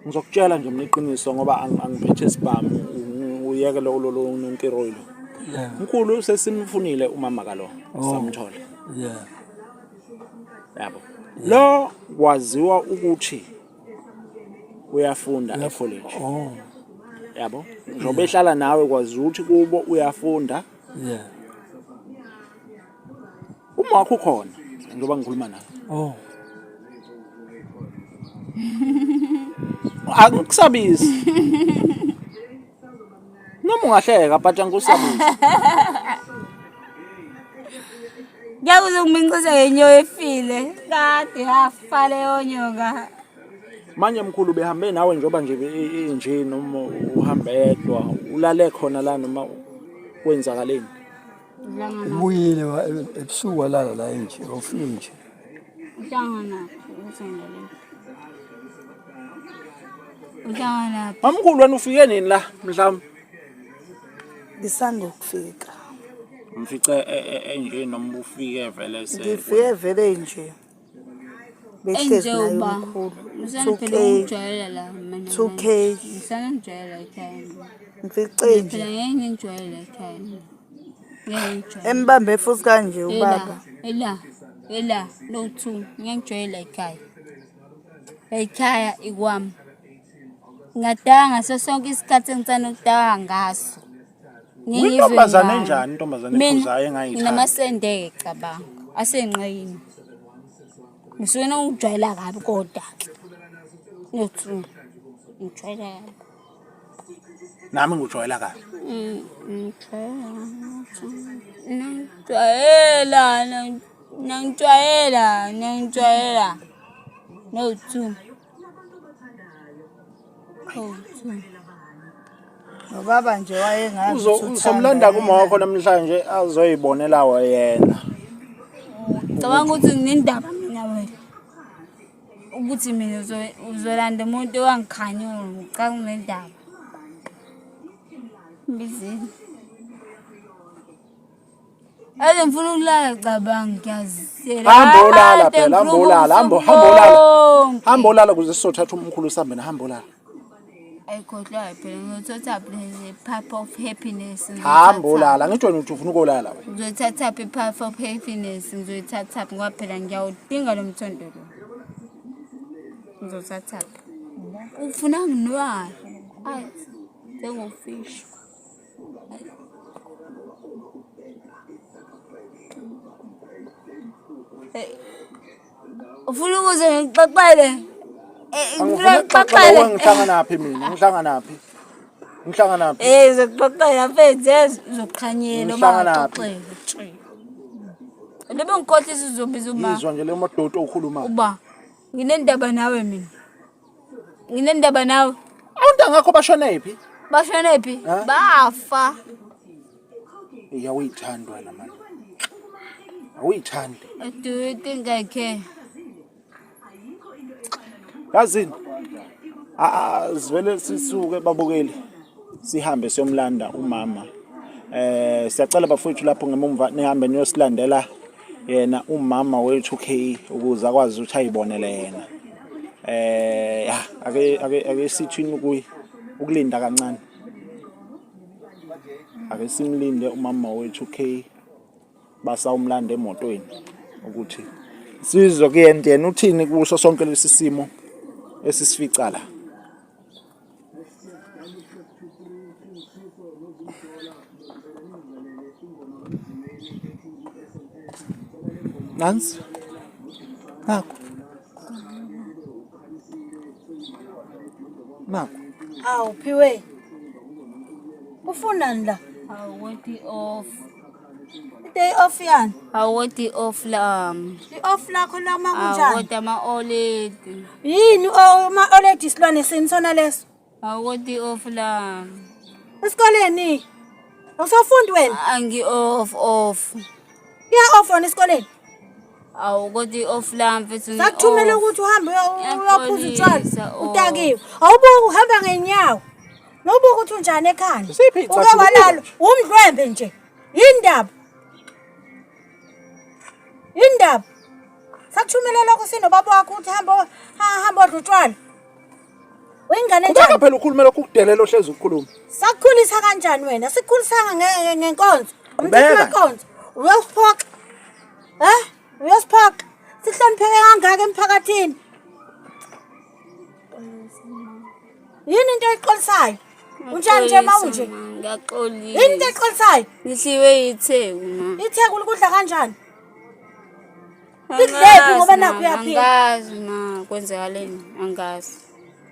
Ngizokutshela nje mina iqiniso ngoba angiphethe isibhamu uyeke lo lo lo nonkiroyi lo. Mkhulu sesimfunile umama kalo Oh. samthola. Yeah. Yabo. Lo waziwa ukuthi uyafunda ecollege. Oh. Yabo. Njengoba ehlala nawe kwaziwa ukuthi kubo uyafunda. Yeah. Uma wakho ukhona njengoba ngikhuluma nawe. Oh. Angikusabisi. Noma ungahleka but angikusabisi. Ngeke uze ungiminxise ngenyoka efile. Kade yafa leyo nyoka. Manje mkhulu behambe nawe njengoba nje inje noma uhambe yedwa ulale khona la noma kwenzakaleni. Ubuyile ebusuku walala la nje, ufike nje. Uhlangana ukuthi ngale. Uhlangana Mamkhulu wena ufike nini la mhlawumbe? Ngisanda ukufika. Umfice enje noma ufike vele se. Ngifike vele nje. Behlezi Enje naye uba. umkhulu. Usana 2K. phela ungijwayela la mina. 2K. Ngisana ngijwayela ekhaya. Ngifice nje. Phela ngeke ngijwayele ekhaya. Ngeke ngijwayele. Embambe futhi kanje ubaba. Ela, ela, no two. Ngeke ngijwayele ekhaya. Ekhaya ikwami. Ngingadanga ngaso sonke isikhathi engisanda ukudaka ngaso. Ngeke ngizwe Uyintombazane ngayo. enjani intombazane Mina, ephuzayo engayithandi? Nginamasende-ke cabanga, asenqeyini. Ngisuke nokujwayela kabi kodwa-ke. No-two. Ngijwayela kabi. Nami ngikujwayela kabi. Ngijwayela, ngijwayela, ngijwayela. No-two. No-two. Nobaba nje wayengazi Uzo ukuthi uthanda uzomlanda kuma yena. wakho namhlanje azoyibonela yena. Cabanga ukuthi nginendaba mina wena. Ukuthi mina uzolanda umuntu owangikhanyula ngicabanga nginendaba. Mbizeni. Ake ngifuna ukulala cabanga ngiyazela. Hamba olala Kade phela, hamba ngikhuluma olala, hamba ubusuku hamba olala. bonke. Hamba olala ukuze sizothatha umkhulu sihambe na hamba olala. Ayikhohlwayo phela ngizothatha le pipe of happiness. Hamba olala, ngisho wena uthi ufuna ukolala wena. Ngizoyithatha phi i-pipe of happiness ngizoyithatha phi ngoba phela ngiyawudinga lo mthondo lo. Ngizothatha phi? Ufuna nginwayo. Ayi, njengofishi. Ufuna ukuze ngixoxele? Eh, Angifuni ngifuna ukuxoxela ngixoxele. wewe ngihlanganaphi mina? Ngihlanganaphi? Ngihlanganaphi? Eh, uzoxoxela mfethu, yes, uzoqhanyela uma Ngihlanganaphi? ungaxoxela. Lobe ngikhohlisa uzobiza uma. Yizwa nje le modoti okhuluma. Uba nginendaba nawe mina. Nginendaba nawe. Awuntangakho bashone phi? Bashone phi? Ha? Bafa. Iya uyithandi wena manje. Awuyithandi. Do you think I care? Yazini. Sivele sisuke babukeli. Sihambe siyomlanda umama. Eh siyacela bafowethu lapho ngemumva nihambe niyosilandela yena umama wethu K ukuze akwazi ukuthi ayibonele yena. Eh ya ake ake ake sithini kuyi ukulinda kancane. Ake simlinde umama wethu K basawumlanda emotweni ukuthi sizwe kuyena yena uthini kuso sonke lesi simo esisifica la. Nansi. Nakho. Nakho. Awu Phiwe. Ufunani la? Awuthi off. Day off yani? Awuthi off lami. I-off lakho la uma kunjani? Awuthi ama-oledi. Yini ama-oledi isilwane sini sona leso? Awuthi off lami. Esikoleni? Awusafundi wena? Angi-off off. Iya off wena esikoleni? Awu kodwa i-off lami mfethu Sakuthumela ngi-off. ukuthi uhambe uyophuza utshwala. Ngiyaxolisa, off. Utakiwe. Awubuki uhamba ngenyawo. Nobuka ukuthi unjani ekhanda. Isiphi Uke icathulo walala umdlwembe nje. Yindaba. Yindaba. Sakuthumela lokho sinobaba wakho ukuthi hamba hamba odla utshwala. Uyingane Qhubeka njani? phela ukhulume lokhu ukudelela ohlezi ukukhuluma. Sakukhulisa kanjani wena? Sikhulisanga ngenkonzo. Umthetho Qhubeka. wenkonzo. Uyosiphoxa. Eh? Uyosiphoxa. Sihlonipheke kangaka emphakathini. Yini into oyixolisayo? Unjani nje ma unje? Ngiyaxolisa. Yini into oyixolisayo? Ngihliwe yitheku ma. Itheku likudla kanjani? Likudlephi ngoba nakhu uyaphila. Angazi ma kwenzakaleni angazi.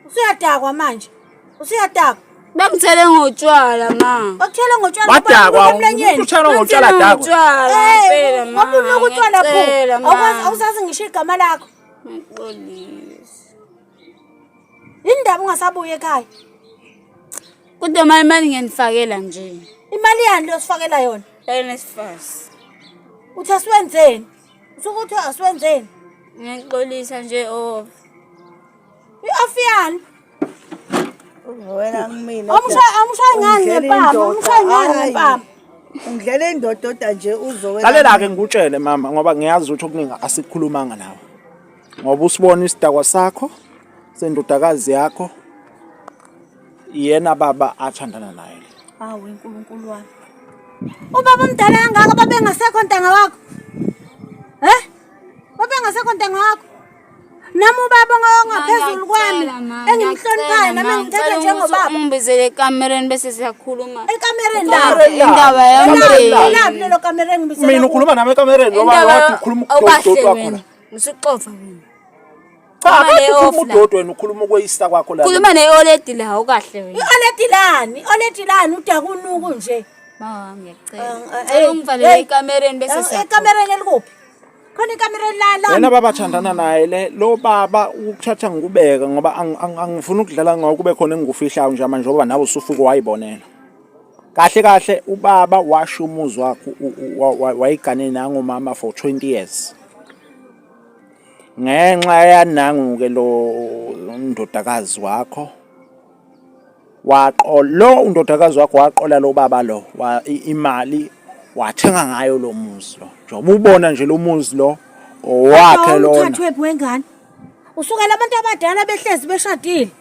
Usuyadakwa manje. Usuyadakwa. Bangithele ngotshwala ma. Bakuthela ngotshwala Badakwa ngoba emlonyeni. umuntu utshalwa ngotshwala Bangithele dakwa. ngotshwala Eh, impela ma. ngoba unuka utshwala pho. Ngiyacela, ma. Awukwazi awusazi ngisho igama lakho. Ngiyaxolisa. Yini ndaba ungasabuyi ekhaya? Kodwa ma imali ngiyanifakela nje. Imali yani leyo sifakela yona? NSFAS. Uthi asiwenzeni? Usuke uthi asiwenzeni? Ngiyaxolisa nje off. I-off yani? Wena kumina. Awumshayi ngani ngempama? Awumshayi ngani ngempama? Ungidlela indoda odwa nje uzowena. Lalela-ke ngikutshele mama ngoba ngiyazi ukuthi okuningi asikukhulumanga nawe. Ngoba usibona isidakwa sakho sendodakazi yakho yena baba athandana naye. le. Hawu uNkulunkulu wami. Ubaba omdala kangaka babengasekho ntanga wakho. Eh? Babengasekho ntanga wakho. Nami ubaba ongaphezulu kwami engimhloniphayo nami engimthatha njengobaba. Ungibizele ekamereni bese siyakhuluma. Ekamereni Ekamereni lapho. Indaba Ekamereni yomndeni. Laphi lelo kamera engibizela Mina kulo? ukhuluma nami ekamereni ngoba Indaba wathi ukhuluma awukahle ukudoti wakho wena. la. Ngisuxova wena. Cha, Khuluma kade le ukhuluma off la. udoti wena ukhuluma ukweyisa kwakho la. Khuluma ne-oledi la awukahle wena. I-oledi lani? I-oledi lani udakunuku nje. Ma ngiyacela. Eh, Cela eh, ungivalele hey. ekamereni bese siyakhuluma. Ekamereni elikuphi? Khona ikamereni la la. Yena baba thandana naye le lo baba ukuthatha ngikubeka ngoba angifuni ukudlala ngawo kube khona engikufihlayo nje manje ngoba nawe usufuke wayibonela. Kahle kahle ubaba washo umuzi wakhe wayigane nangomama for 20 years. Ngenxa yanangu ke lo ndodakazi wakho waqola lo undodakazi wakho waqola lo baba lo imali wathenga ngayo lo muzi lo njengoba ubona nje lo muzi lo owakhe lona Uthathwephi wengane? Usukela abantu abadala behlezi beshadile.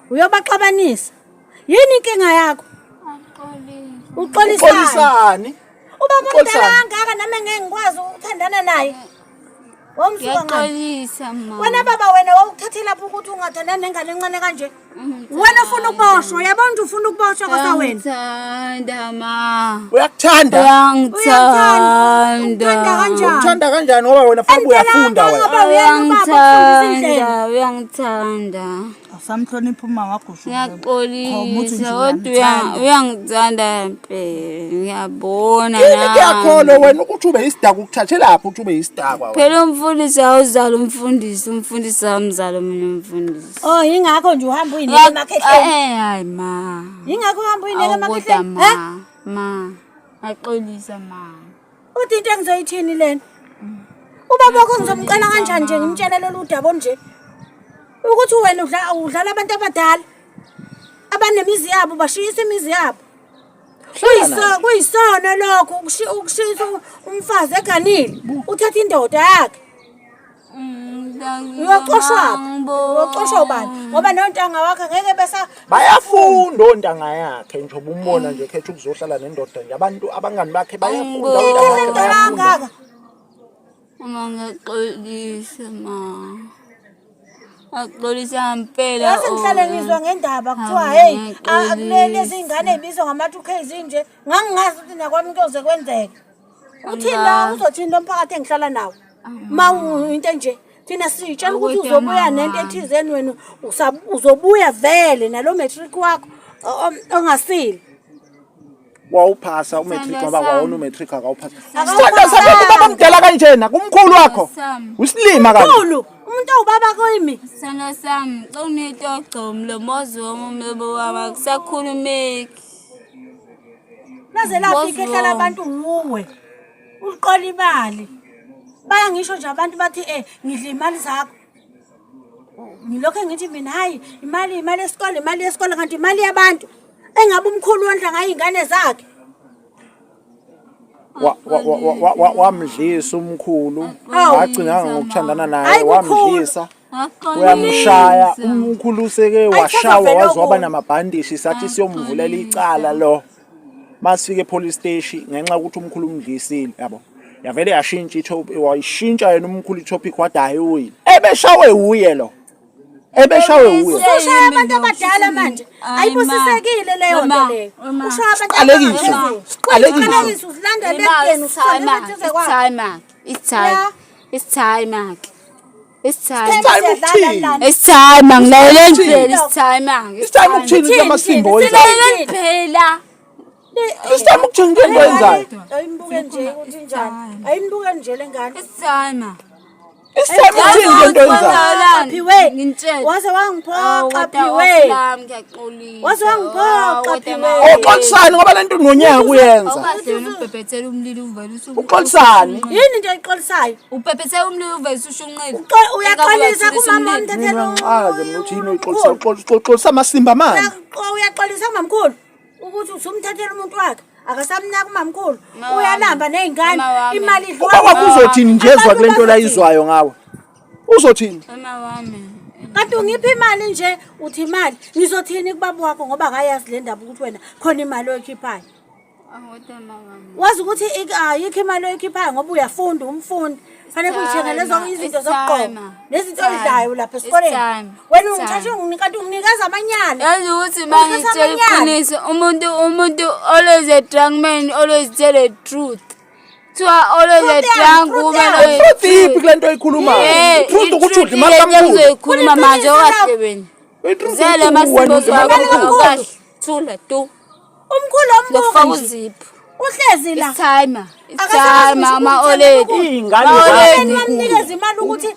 Uyobaxabanisa. Yini inkinga yakho? Uxolisani? Uxolisani? Ubaba omdala Uxolisani? kangaka nami ngeke ngikwazi ukuthandana naye. Wamsuka ngani? Ngiyaxolisa ma. Wena baba wena wawukuthathela phi ukuthi ungathandani nengane encane kanje? Wena ufuna ukuboshwa, uyabona ukuthi ufuna ukuboshwa kwasa wena. Uyangithanda ma. Uyakuthanda? Uyangithanda. Uthanda kanjani? Uthanda kanjani ngoba wena fanele uyafunda wena. Ngoba uyena ubaba ukufundisa indlela. Uyangithanda, uyangithanda. Awusamhloniphi uma wakho usho. Ngiyaxolisa kodwa uyangithanda impela. Ngiyabona Yini nami. kuyakholwa wena ukuthi ube yisidakwa ukuthathelaphi ukuthi ube yisidakwa wena. Phela umfundisi awuzala umfundisi, umfundisi awumzala omunye umfundisi. Oh, yingakho nje uhamba uyinike emakhehleni. Eh hayi ma. Yingakho uhamba uyinike Awu kodwa emakhehleni. Eh? ma, ma. Ngiyaxolisa ma. Uthi into engizoyithini lena? Ubaba wakho ngizomcela kanjani nje ngimtshele lolu daba olunje? Ukuthi wena udlala abantu abadala abanemizi yabo bashiyisa imizi yabo. Kuyisono lokho ukushiyisa umfazi eganile uthatha indoda yakhe. Uyoxoshwa phi? Uyoxoshwa ubani? Ngoba nontanga wakhe ngeke besa Bayafunda ontanga yakhe njengoba umbona nje khetha ukuzohlala nendoda nje abantu abangani bakhe bayafunda ontanga yakhe into bayafunda. kangaka. Uma ngiyaxolisa ma. Axolisa ngempela. Yazi ngihlale ngizwa ngendaba kuthiwa hey lezi ingane ezibizwa ngama-2K zinje ngangingazi ukuthi nakwami kuyoze kwenzeke. Uthini la uzothini lo mphakathi engihlala nawo? Ma into enje thina sitshela ukuthi uzobuya nento ethizeni wena uzobuya vele nalo matric wakho ongasile. Wawuphasa umatric ngoba kwawona umatric akawuphasa. Sithanda sami ubaba omdala kanjena kumkhulu wakho. Usilima kanje. Mkhulu, umuntu owubaba kimi. Sithando sami, cela unito ogcomu lo mozi wami umlomo wami akusakhulumeki. Laze lafika ehlala abantu wuwe. Uliqola imali. Bayangisho nje abantu bathi eh ngidla imali zakho. Ngilokho ngithi mina hayi imali imali yesikole imali yesikole kanti imali yabantu. Engabe umkhulu wondla ngayo ingane zakhe. Wamdlisa umkhulu wagcina ngokuthandana naye wamdlisa uyamshaya umkhulu useke washawa waze waba namabhandishi sathi siyomvulela icala lo masifika epolice station ngenxa yokuthi umkhulu umdlisile yabo yavele yashintsha itopic wayishintsha yena umkhulu itopic wathi hayi uyile ebeshawe uye lo ebeshawe uye usushaya abantu abadala manje ayibusisekile leyo nto leyo ushaya abantu Siqalekiso. Siqalekiso. uzilandela ekudeni usondela eduze kwakhe It's time. It's time. It's time. It's time. Time ukuthini? It's time ngilalele phela it's time. It's time ukuthini kula masimba owenzayo? Ngilalele phela. It's time ukuthini kule nto oyenzayo? Ayimbuke nje ukuthi injani. Ayimbuke nje le ngane. It's time. It's time ukuthini kule nto oyenzayo? Phiwe. Ngintshela. Waze wangiphoxa Phiwe. Ngiyaxolisa. Waze wangiphoxa Phiwe. Uxolisani ngoba le nto nonyaka uyenza. Awukahle wena ubhebhethela umlilo uvele usu. Uxolisani? Yini into ayixolisayo? Ubhebhethela umlilo uvele usushunqile. Uyaxolisa kumama Mina omthethelo. ngixaze mina ukuthi yini oyixolisa uxolisa amasimba manje. Uyaxolisa kumamkhulu ukuthi usumthathela umuntu wakhe. Akasamnaki umamkhulu. Uyalamba nezingane. Imali idliwa. Ubaba wakho uzothini nje ezwa kule nto layizwayo ngawe? Uzothini? Mama wami. Kanti ungiphi imali nje uthi imali ngizothini kubaba wakho ngoba akayazi le ndaba ukuthi wena khona imali oyikhiphayo. Awuthi mama wami. Wazi ukuthi ayikho imali oyikhiphayo ngoba uyafunda umfundi. Fanele uyithengele zonke izinto zokugqoka nezinto oyidlayo lapha esikoleni. Wena ungithatha kanti unginikeza amanyala. Yazi ukuthi mangitshela iqiniso umuntu umuntu always a drunk man always tell the truth. Kuthiwa always a drunk woman always Truth iphi kule nto oyikhulumayo? Truth ukuthi udla imali kamkhulu. Ngizoyikhuluma manje okahle wena. I-truth Zele ukuthi wena amasimba udla imali kamkhulu. kahle. Thula tu. Umkhulu Ngizokufaka ombuka nje. uziphu. Uhlezi la. It's timer. It's Akasazi timer ngisho ama ukuthi oledi. Iy'ngane Ma zakho oledi. Wamnikeza imali ukuthi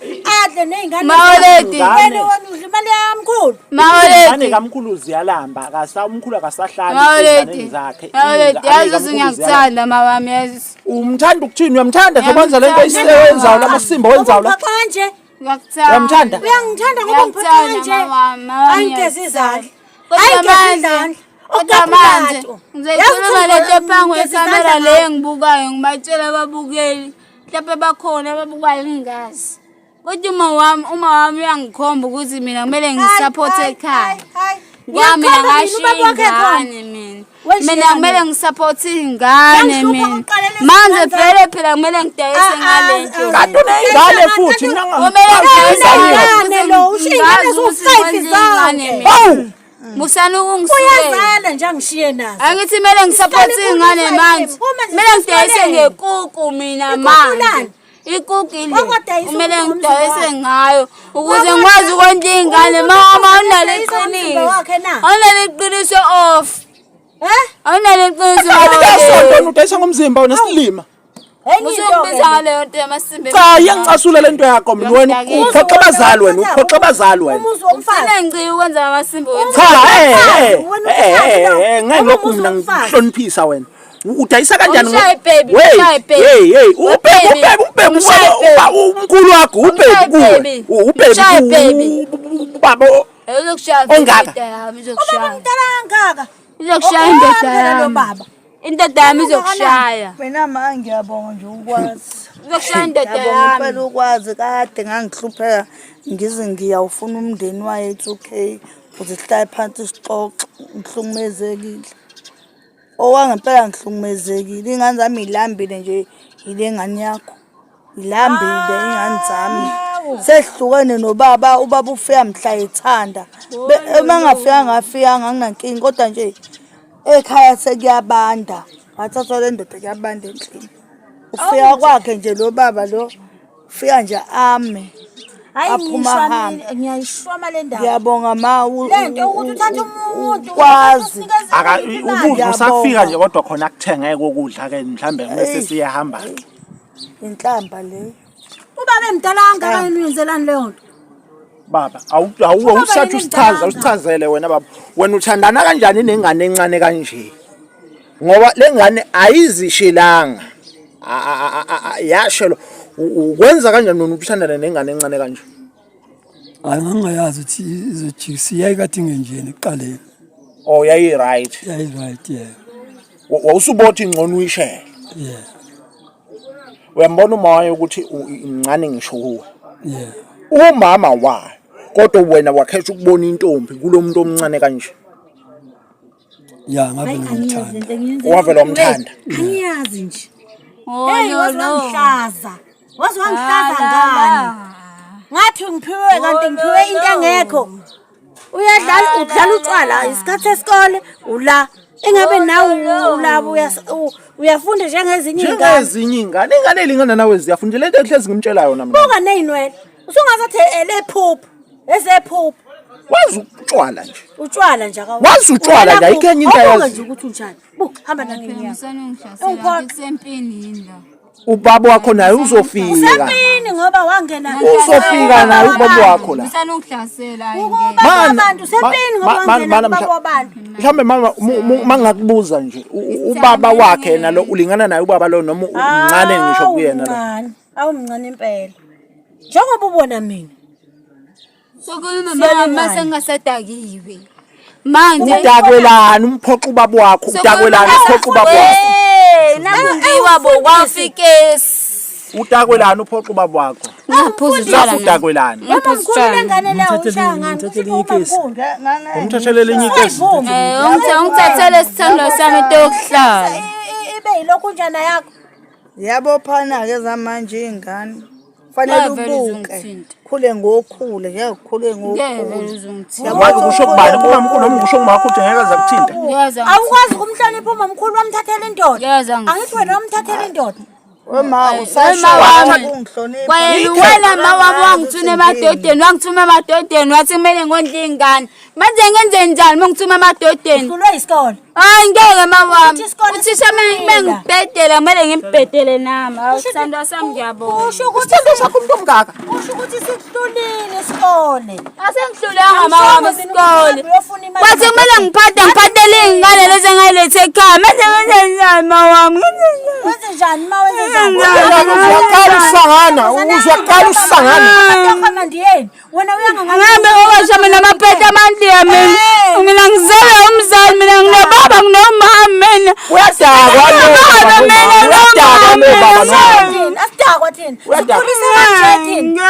adle nezingane. Ma oledi. Wena wena udla imali yamkhulu. Ma Ingane oledi. kamkhulu ziyalamba akasa umkhulu akasahlali Ma oledi. ezinganeni zakhe. Ma oledi. Ingane Yazi kamkhulu ukuthi ziyalamba. ngiyakuthanda mama wami yazi. Umthanda ukuthini uyamthanda njengoba wenza le nto Ngiyamthanda. oyenzayo lamasimba owenzayo la. Ungiphoxa kanje. Ngiyakuthanda. Uyamthanda? Uyangithanda ngoba ungiphoxa Ngiyakuthanda kanje. mama wami. Mama wami Ayingigezi izandla. Kodwa Ayingigezi manje, izandla. kodwa manje ngizoyikhuluma le nto phambi Ngigeza kwekhamera izandla le engibukayo ngibatshela ababukeli mhlawumbe bakhona ababukayo ngingazi. Kodwa uma wami uma wami uyangikhomba ukuthi mina kumele ngisaphothe ekhaya. Ngoba mina Ngiyakukhomba mina, ngashiya ubaba wakhe ekhona. ingane mina. Wayishiya Mina kumele mina. ngisaphothe ingane Yangihlupha mina. okokuqala lezi Manje ngane vele phela kumele ngidayise ngale nto. Kanti uney'ngane futhi mina Kumele ngidayise Uney'ngane lo, ushiya iy'ngane Ngazi ukuthi ziwu-five ngondle iy'ngane zonke. mina. Awu! Musani ukungisukela. Uyazala nje angishiye nazo. Angithi kumele ngisaphothe Isiqale iy'ngane ikhuluma manje. uma nje Kumele ngidayise sesikoleni. ngekuku mina Ikuku manje. lani? Ikuku ile. Wakwadayisa Kumele umzimba ngidayise wakhe. ngayo ukuze Wakwadayisa- ngikwazi ukondla iy'ngane. Umuntu Mama osedayisa awunalo umzimba iqiniso. wakhe na? Awunalo iqiniso off. Eh? Awunalo iqiniso Kanti off. udayisa ngomzimba wena silima. Enye into ke Usukubiza ngaleyo nto yamasimba. Cha iyangicasula le nto yakho mina wena uphoxa abazali wena uphoxa abazali wena. Umuzi womfazi. Ufuna ngicike ukwenza amasimba wena. Cha eh Wena eh umfazi lo. eh ngeke lokhu Umuzi mina womfazi. ngikuhloniphisa wena. Udayisa kanjani ngo- Umshaye baby, Wey, umshaye baby. Hey hey ubhebe Baby. ubhebe ubhebe Umshaye ubaba umkhulu wakho ubhebe Umshaye kuwe. baby. Ubhebe Umshaye baby. ubaba Uzokushaya Ongaka. indoda yami Ubaba izokushaya. mdala kangaka. Izokushaya Oh, indoda phela lo yami. baba. Indoda yami izokushaya. Mina ma ngiyabonga nje ukwazi. Izokushaya indoda Ngiyabonga yami. impela ukwazi kade ngangihlupheka ngize ngiyawufuna umndeni wayo it's okay ukuze sihlale phansi sixoxe ngihlukumezekile. Okwangempela ngihlukumezekile iy'ngane zami y'lambile nje yile ngane yakho. Yilambile iy'ngane zami. Sehlukene nobaba, ubaba ufika mhla ethanda. Uma engafikanga afikanga anginankinga kodwa nje ekhaya sekuyabanda. Ngathathwa le ndoda kuyabanda endlini. Ufika kwakhe nje lo baba lo ufika nje ame. Hayi Aphuma ngishwa ahambe. mina, ngiyayishwama le ndaba. Ngiyabonga ma Le nto ukuthi uthathe umuntu ukwazi. Aka usinikeze ukudla usafika Ngiyabonga. nje kodwa khona akuthengeke ukudla ke mhlambe mase siyahamba. Inhlamba le. Ubaba emdala kangakanani uyenzelani leyo nto? Baba, awu awu awusathi usichaza, usichazele wena baba. Wena uthandana kanjani nengane encane kanje? Ngoba lengane ayizishilanga. Yashelo ukwenza kanjani wena uthandana nengane encane kanje? Hayi ngangingayazi ukuthi izojikisa yayikade ingenjeni ekuqaleni. Oh yayi right. Yayi right yeah. Wawusubothi ngcono uyishele. Yeah. Uyambona umoya ukuthi incane ngisho kuwe. Yeah. Umama wayo kodwa wena wakhetha ukubona intombi kulomuntu omncane kanje. Ya ngavele ngimthanda. Wavele wamthanda. Angiyazi nje. Oh, Hey no, waze no. wangihlaza. Waze wangihlaza La, la, ngani? la. Ngathi ngiphiwe kanti Oh, ngiphiwe no, into no. engekho. Uyadlala La, udlala la, utshwala la. isikhathi sesikole ula. Engabe Oh, nawe no, no. ulabo uyafunda njengezinye izingane. Njengezinye ingane, ingane elingana nawe ziyafunda lento engihlezi ngimtshela yona mina. Buka nezinwele. Usungazathi elephuphu, ezephuphu. Wazi utshwala nje. Utshwala nje akawu. Wazi utshwala nje, ayikho enye into Awubuke ayaziyo. nje ukuthi unjani. Buka hamba nami Phela ngiya. musani ungihlasela, Ungiphoqa. ngisempini yini la? Ubaba wakho naye uzofika. Usempini ngoba wangena. Uzofika naye ubaba wakho la. Musani ungihlasela, hayi ngeke. Ukuba Mana- abantu usempini ngoba ma- ma- wangena mana- kubaba wabantu. Mhlambe mama mangakubuza nje ubaba wakhe yena lo ulingana naye ubaba lo noma umncane ngisho kuyena lo. Awumncane, awumncane impela. Njengoba ubona mina. Sokhuluma mama mase ngingasadakiwe. Manje Udakwelani umphoqa ubaba wakho udakwelani uphoqa ubaba wakho. Hey, nakungiwa bo kwafikesi. Udakwelani uphoqa ubaba wakho. Ngaphuza utshwala. Lapho udakwelani. Mama mkhulu lengane leyo Ngimthathele- ushaya ngani? ngimthathele Kusho ikesi. umamkhulu. Umthathele elinye ikesi. Ayivumi. Eh, ungithathele isithando sami into yokuhlala. Ibe yilokhu njana yakho. Ziyabophana-ke zamanje iy'ngane. Fanele Ngeke vele ubuke. uzungithinte. Khule ngokhule, ngeke ukhule Ngeke vele ngokhule. uzungithinte. Wathi kusho kubani kumamkhulu noma kusho kumakho ukuthi ngeke aze akuthinte. Ngeke Awukwazi ukumhlonipha umamkhulu wamthathela indoda. Ngeke angithinte. Angithi wena wamthathela indoda. Wema usasho Wema wami. ungihlonipha. Kwayena wena ma wami wangithuma emadodeni, wangithuma emadodeni wathi kumele ngondle ingane. Manje ngenze njani uma ngithuma emadodeni? Uhlulwe yisikole. Hayi ngeke ma wami. Uthi isikole Uthisha siphila. mengibhedela kumele ngimbhedele nami. Hawu sithandwa sami ngiyabonga. Kusho ukuthi Isithando sakho umuntu omngaka. kusho ukuthi sikuhlulile isikole. Asengihlulanga ma wami isikole. Uyofuna imali. Kwathi kumele ngiphathe ngiphathele iy'ngane lezi engayilethe ekhaya. Manje ngenze njani ma wami? Ngenze njani? Wenze njani ma wenze njani? Uzwaqala usangana, uzwaqala usangana. Amandiyeni. Wena uyangangani. Angihambe ngokwasho mina amapete amandiya mina. Mina ngizelwe umzali mina nginobaba nginomama mina. Uyadakwa lo Baba baba, mina uyadakwa lo baba no. Thina asidakwa thina. Uyadakwa. Sikhulisa kanje thina.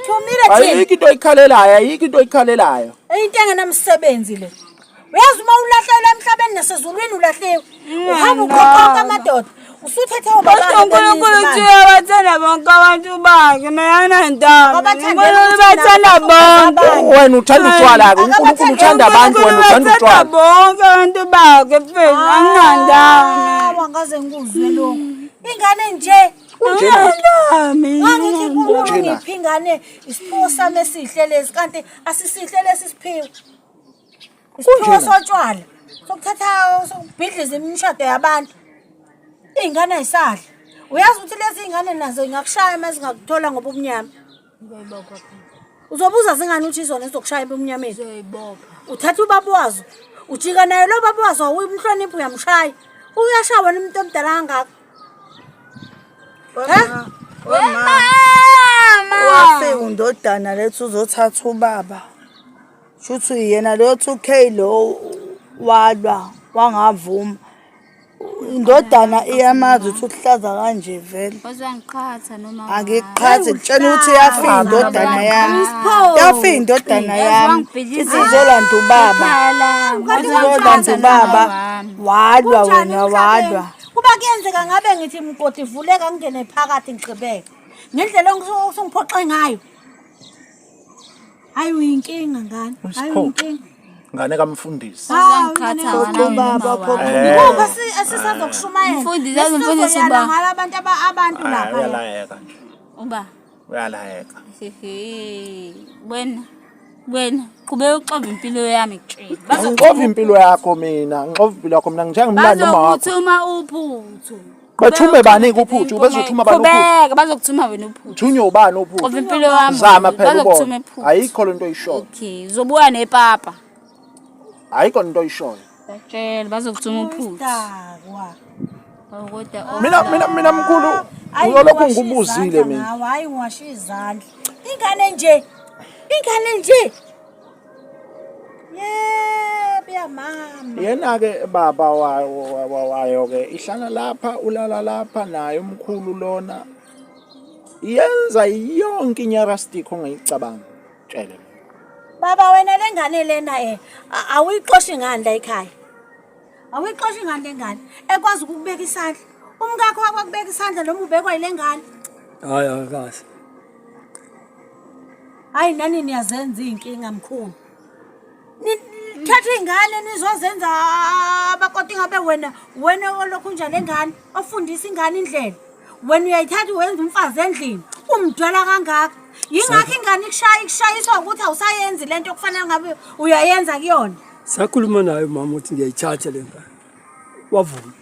Thumile thina. Ayikho into oyikhalelayo, ayikho into oyikhalelayo. Into engenamsebenzi le. Uyazi uma ulahlekelwa emhlabeni nasezulwini ulahliwe. Uhamba uqoqoqa amadoda. Usuthethe ubaba. Kodwa uNkulunkulu uthi uyabathanda bonke abantu bakhe mina anandaba. Abathandela uNkulunkulu ubathanda bonke. Wena uthanda utshwala-ke, uNkulunkulu uthanda abantu, wena uthanda Ubathanda utshwala. bonke abantu bakhe mfethu anginandaba mina. Wangaze ngikuzwe lokho. Ingane nje. Anginandaba mina. Ngangithi uNkulunkulu Kunjena. ngiphi ingane isiphiwo sami esihle lesi kanti asisihle lesi siphiwo. Isiphiwo Kunjena. sotshwala. Sokuthatha sokubhidliza imishado yabantu. Iy'ngane ayisadla. Uyazi ukuthi lezi iy'ngane nazo ingakushaya uma zingakuthola ngoba ubumnyama. Uzobuza zingane ukuthi izona ezizokushaya ebumnyameni. Uthatha ubaba wazo. Ujika naye lo baba wazo awuyimhloniphi uyamshaya. Uyashaya wena umuntu omdala kangaka. Wema. Mama. Wafika undodana lethu uzothatha ubaba. Shuthi yena lo 2K lo walwa wangavuma. Indodana iyamazi ukuthi uhlaza kanje vele. Uzangiqhatha noma Angikuqhathi ngitshela ukuthi yafika indodana yami. Yafika indodana yami. Ithi izolanda ubaba. Izolanda ubaba. Walwa Kunjani wena emhlabeni? walwa. Kuba kuyenzeka ngabe ngithi mgodi vuleka ngingene phakathi ngigqibeke. Ngendlela osungiphoxe ngayo. Hayi uyinkinga ngane. Hayi uyinkinga. Ngane kamfundisi. Uzangiqhatha Ubaba phoqa. Ngikuphi esisazokushumayela? Mfundisi, yazi mfundisi uba. Ngala abantu abantu lapha. Uyalayeka nje. Uba. Uyalayeka. Hehe. Wena wena qhubeka uxova impilo yami kutshela. Ngixova impilo yakho mina, ngixova impilo yakho mina ngithenga umlando uma wakho. Bazokuthuma uphuthu. Bathume bani kuphuthu? Bezothuma bani uphuthu? Qhubeka bazokuthuma wena uphuthu. Thunywe ubani uphuthu? Xova impilo yami. Zama phela Bazokuthuma ubone. iphuthu. Ayikho lento oyishoyo. Okay, uzobuya nepapa. Ayikho lento oyishoyo. Batshela bazokuthuma uphuthu. Idakwa. Oh, kodwa Mina mina mina mkhulu Hayi, uyolokhu ngiwashe ngikubuzile izandla mina. ngawe, Hayi ngiwashe izandla. Ingane nje. Ingane nje. Yebo ya mama. Yena ke baba wayo ke ihlala lapha ulala lapha naye umkhulu lona yenza yonke inyarastic ongayicabanga tshele mina. Baba wena lengane lena awuyixoshi ngani la ekhaya? Awuyixoshi ngani lengane? Ekwazi ukukubeka isandla. Umkakho wakubeka isandla noma ubekwa yilengane. Hayi akakaze. Hayi nani niyazenza iy'nkinga mkhulu. Nithatha iy'ngane nizozenza abakoti ngabe wena wena olokhu njalo engane ofundisa ingane indlela. Wena uyayithatha uwenza umfazi endlini umdwela kangaka. Yingakho ingane ikushaya ikushayiswa ukuthi awusayenzi lento okufanele ngabe uyayenza kuyona. Sakhuluma naye umama ukuthi ngiyayithatha le ngane. Wavuma.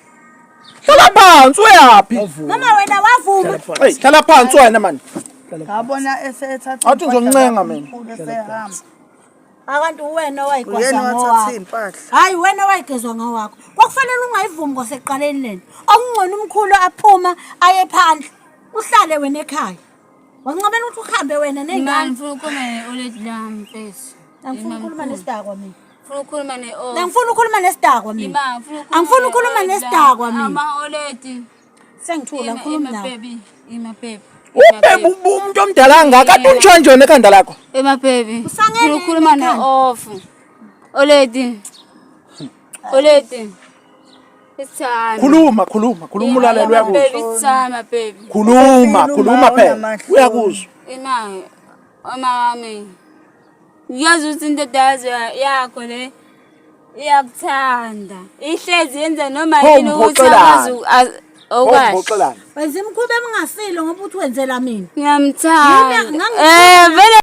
Hlala phansi uyaphi? Wavuma. Mama wena wavuma. Hey, hlala phansi wena mani. Ngabona esethatha Athi ngizoncenga mina. esehamba. Akanti uwena owayigwazwa Uyena wathatha ngowakho. iy'mpahla. Hayi wena owayigezwa ngowakho. Kwakufanele ungayivumi kwasekuqaleni lena. Okungcono umkhulu aphuma aye phandle. Uhlale wena ekhaya. Wakuncamela ukuthi uhambe wena Mina ney'ngane. ngifuna ukukhuluma ne-oledi lami mfethu. Angifuni ukukhuluma nesidakwa mina. Ngifuna ukukhuluma ne-off. Angifuni ukukhuluma nesidakwa mina. Ima, ngifuna ukukhuluma Angifuni ukukhuluma ne-oledi nesidakwa lami. mina. Ama-oledi. Sengithula ngikhuluma Ima nawe. baby, ima baby. Ubhebe umuntu omdala kangaka kade untshontshone wena ekhanda lakho. Ema baby. Usangene Ngifuna ukukhuluma ekhanda. ne-off. Oledi. Oledi. Isithando. Khuluma khuluma khuluma ulalele uyakuzwa. Baby isithando baby. Khuluma Ufile khuluma uma phela unamahloni. uyakuzwa. Ima uma wami. Ngiyazi ukuthi indoda yakho le iyakuthanda. Ihlezi yenza noma Pho yini ukuthi umphoxelani? akwazi okwazi. Uphoxelani? Wenza imikhuba emingasile ngoba uthi wenzela mina. Ngiyamthanda. Yimi, ngangi- Vele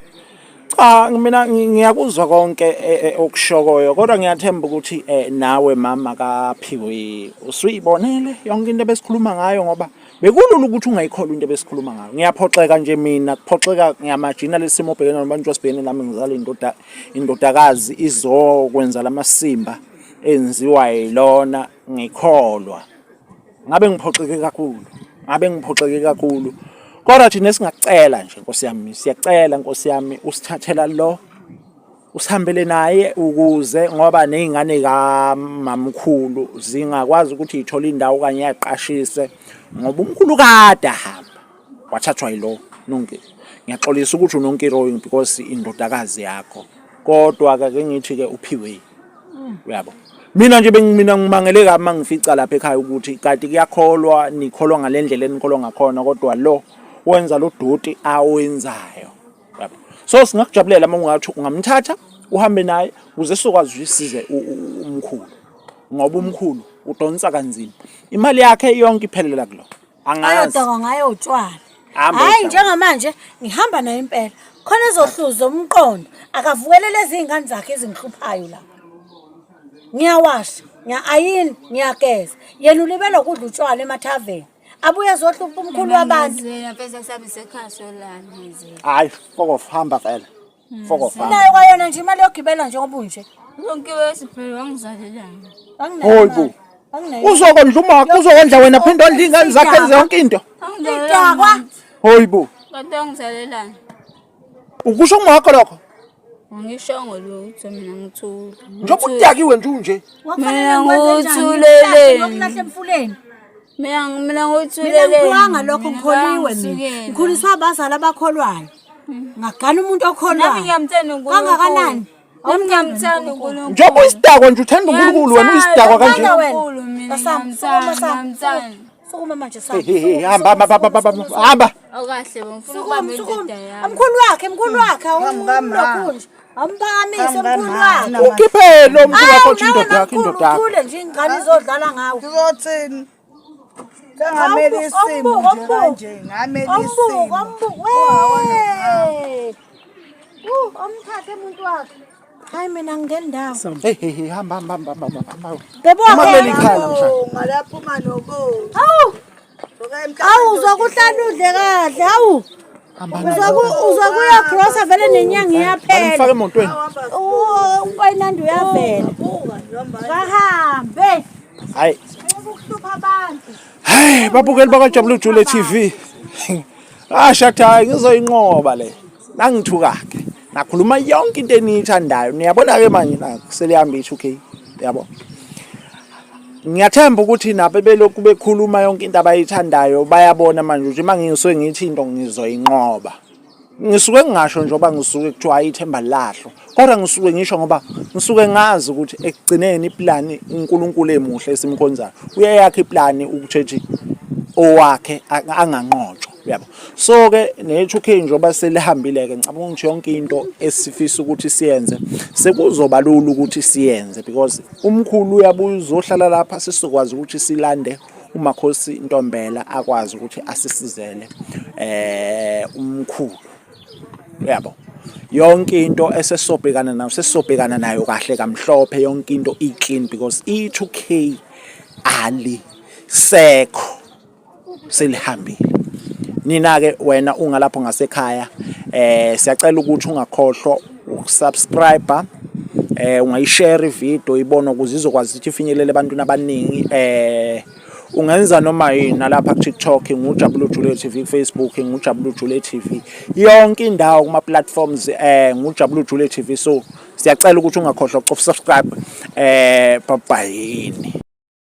Cha mina ngiyakuzwa konke okushokoyo kodwa ngiyathemba ukuthi nawe mama kaPhiwe usuyibonele yonke into ebesikhuluma ngayo ngoba bekulula ukuthi ungayikholwa into ebesikhuluma ngayo. Ngiyaphoxeka nje mina kuphoxeka ngiyamajina lesimo obhekene nabantu wasibhekene nami ngizala indoda indodakazi izokwenza lamasimba enziwa yilona ngikholwa. Ngabe ngiphoxeke kakhulu. Ngabe ngiphoxeke kakhulu. Kodwa thina singakucela nje Nkosi yami, siyacela Nkosi yami usithathela lo usihambele naye ukuze ngoba nezingane kamamkhulu zingakwazi ukuthi ithole indawo okanye yaqashise ngoba umkhulu kade ahamba wathathwa yilo nonke. Ngiyaxolisa ukuthi unonkiroyi because indodakazi yakho. Kodwa ke ngithi ke uphiwe. Uyabo. Mina nje bengimina ngimangele kabi mangifica lapha ekhaya ukuthi kanti kuyakholwa nikholwa ngalendlela enikholwa ngakhona kodwa lo wenza lo doti awenzayo. Uyabo. So singakujabulela uma ungathi ungamthatha uhambe naye ukuze sizokwazi ukuthi size umkhulu. Ngoba umkhulu udonsa kanzima. Imali yakhe yonke iphelela kulo. Angazi. Ayodakwa ngayo utshwala. Hamba Hayi uyodakwa. njengamanje ngihamba naye impela. Khona ezohluza umqondo akavukele lezi zingane zakhe ezingihluphayo la. Ngiyawasha, ngiya-ayina, ngiyageza. Yena ulibele ukudla utshwala emathaveni. Abuye ezohlupha umkhulu wabantu. Ngizela mfethu asabe sekhaya solala ngizela. Hayi, fuck off, hamba vele. Fuck off. hamba. Nayo kwayona nje imali yokugibela njengoba unje. Yonke wesiphelo wangizalelana. Anginayo Hayi imali. bo. Anginayo. Uzokondla umakho, uzokondla wena phinde ondle iy'ngane zakho enze yonke into. Idakwa. Hayi bo. Kanti wangizalelana. Ukusho umakho lokho. Angishongo lutho mina ngithule. Njengoba udakiwe nje unje. Wakufanele Mina ngikwenze njani? nguthuleleni. Ngikulahle emfuleni. Mina mina Mina ngithuleleni. ngiphiwanga lokho ngikholiwe mina. Ngikhuliswa abazali abakholwayo. Ngagana umuntu Nami okholwayo. ngiyamthanda uNkulunkulu. Kangakanani? Nami ngiyamthanda uNkulunkulu. Njengoba uyisidakwa nje uthanda uNkulunkulu wena uyisidakwa kanje. Ngiyamthanda Unkulunkulu mina Basam, ngiyamthanda, sukuma, Sam. ngiyamthanda. Sukuma manje Hey, hey, hey, hamba hamba hamba hamba hamba. Awukahle bo ngifuna Sukuma ukubamba sukuma. indoda yami. Mkhulu wakhe, mkhulu wakhe Hamba, awulokhu nje. Amphakamise Hamba, mkhulu hamba. wakhe. Ukhiphe lo mkhulu wakho Awu, uthi indoda nawe yakho mamkhulu indoda yakho. uthule nje ingane izodlala ngawe. Ngizothini? Sengamele isimo nje kanje, ngamele Ombuko, isimo. ombuko. Wee! Omthathe umuntu wakhe. Hayi mina ngingeni ndawo. Hey hey hey hamba hamba hamba hamba hamba. Bebo Uma kuleli wakhe. khaya namhlanje. Ngalaphuma nobo. Hawu! Hawu uzokuhlala udle kahle. Hawu! Uzokuya grosa vele nenyanga iyaphela. Mfake emotweni. Ukwayinandi uyavela. Bahambe. Hayi. Ukuhlupha abantu. Hey babukeli bakwaJabula Jule TV. Ah shathi hayi ngizoyinqoba le. Nangithuka ke. Nakhuluma yonke into eniyithandayo. Niyabona ke manje na selihamba i2K. Yabo. Ngiyathemba ukuthi nabo belokhu bekhuluma yonke into abayithandayo bayabona manje ukuthi uma ngisuke ngithi into ngizoyinqoba. Ngisuke ngingasho njengoba ngisuke kuthiwa hayi ithemba lilahlwa kodwa ngisuke ngisho ngoba ngisuke ngazi ukuthi ekugcineni iplani uNkulunkulu emuhle esimkhonzayo uyayakha iplani ukuthi owakhe anganqotshwa uyabo. So ke ne-2K njengoba selihambile ke ngicabanga ukuthi yonke into esifisa ukuthi siyenze sekuzoba lula ukuthi siyenze because umkhulu uyabuya uzohlala lapha sisizokwazi ukuthi silande uMakhosi Ntombela akwazi ukuthi asisizele umkhulu uyabo. Yonke into esesobhekana nayo sesisobhekana nayo kahle kamhlophe, yonke into i-clean because i-2K alisekho selihambile. Nina ke wena ungalapho ngasekhaya siyacela ukuthi ungakhohlwa ukusubscribe, ungayishare ivideo ibone ukuze izokwazi ukuthi ifinyelele ebantwini abaningi. Ungenza noma yini nalapha ku TikTok nguJabula Jule TV, ku Facebook nguJabula Jule TV, yonke indawo kuma platforms nguJabula Jule TV. So siyacela ukuthi ungakhohlwa ukucofa subscribe. Bye bye.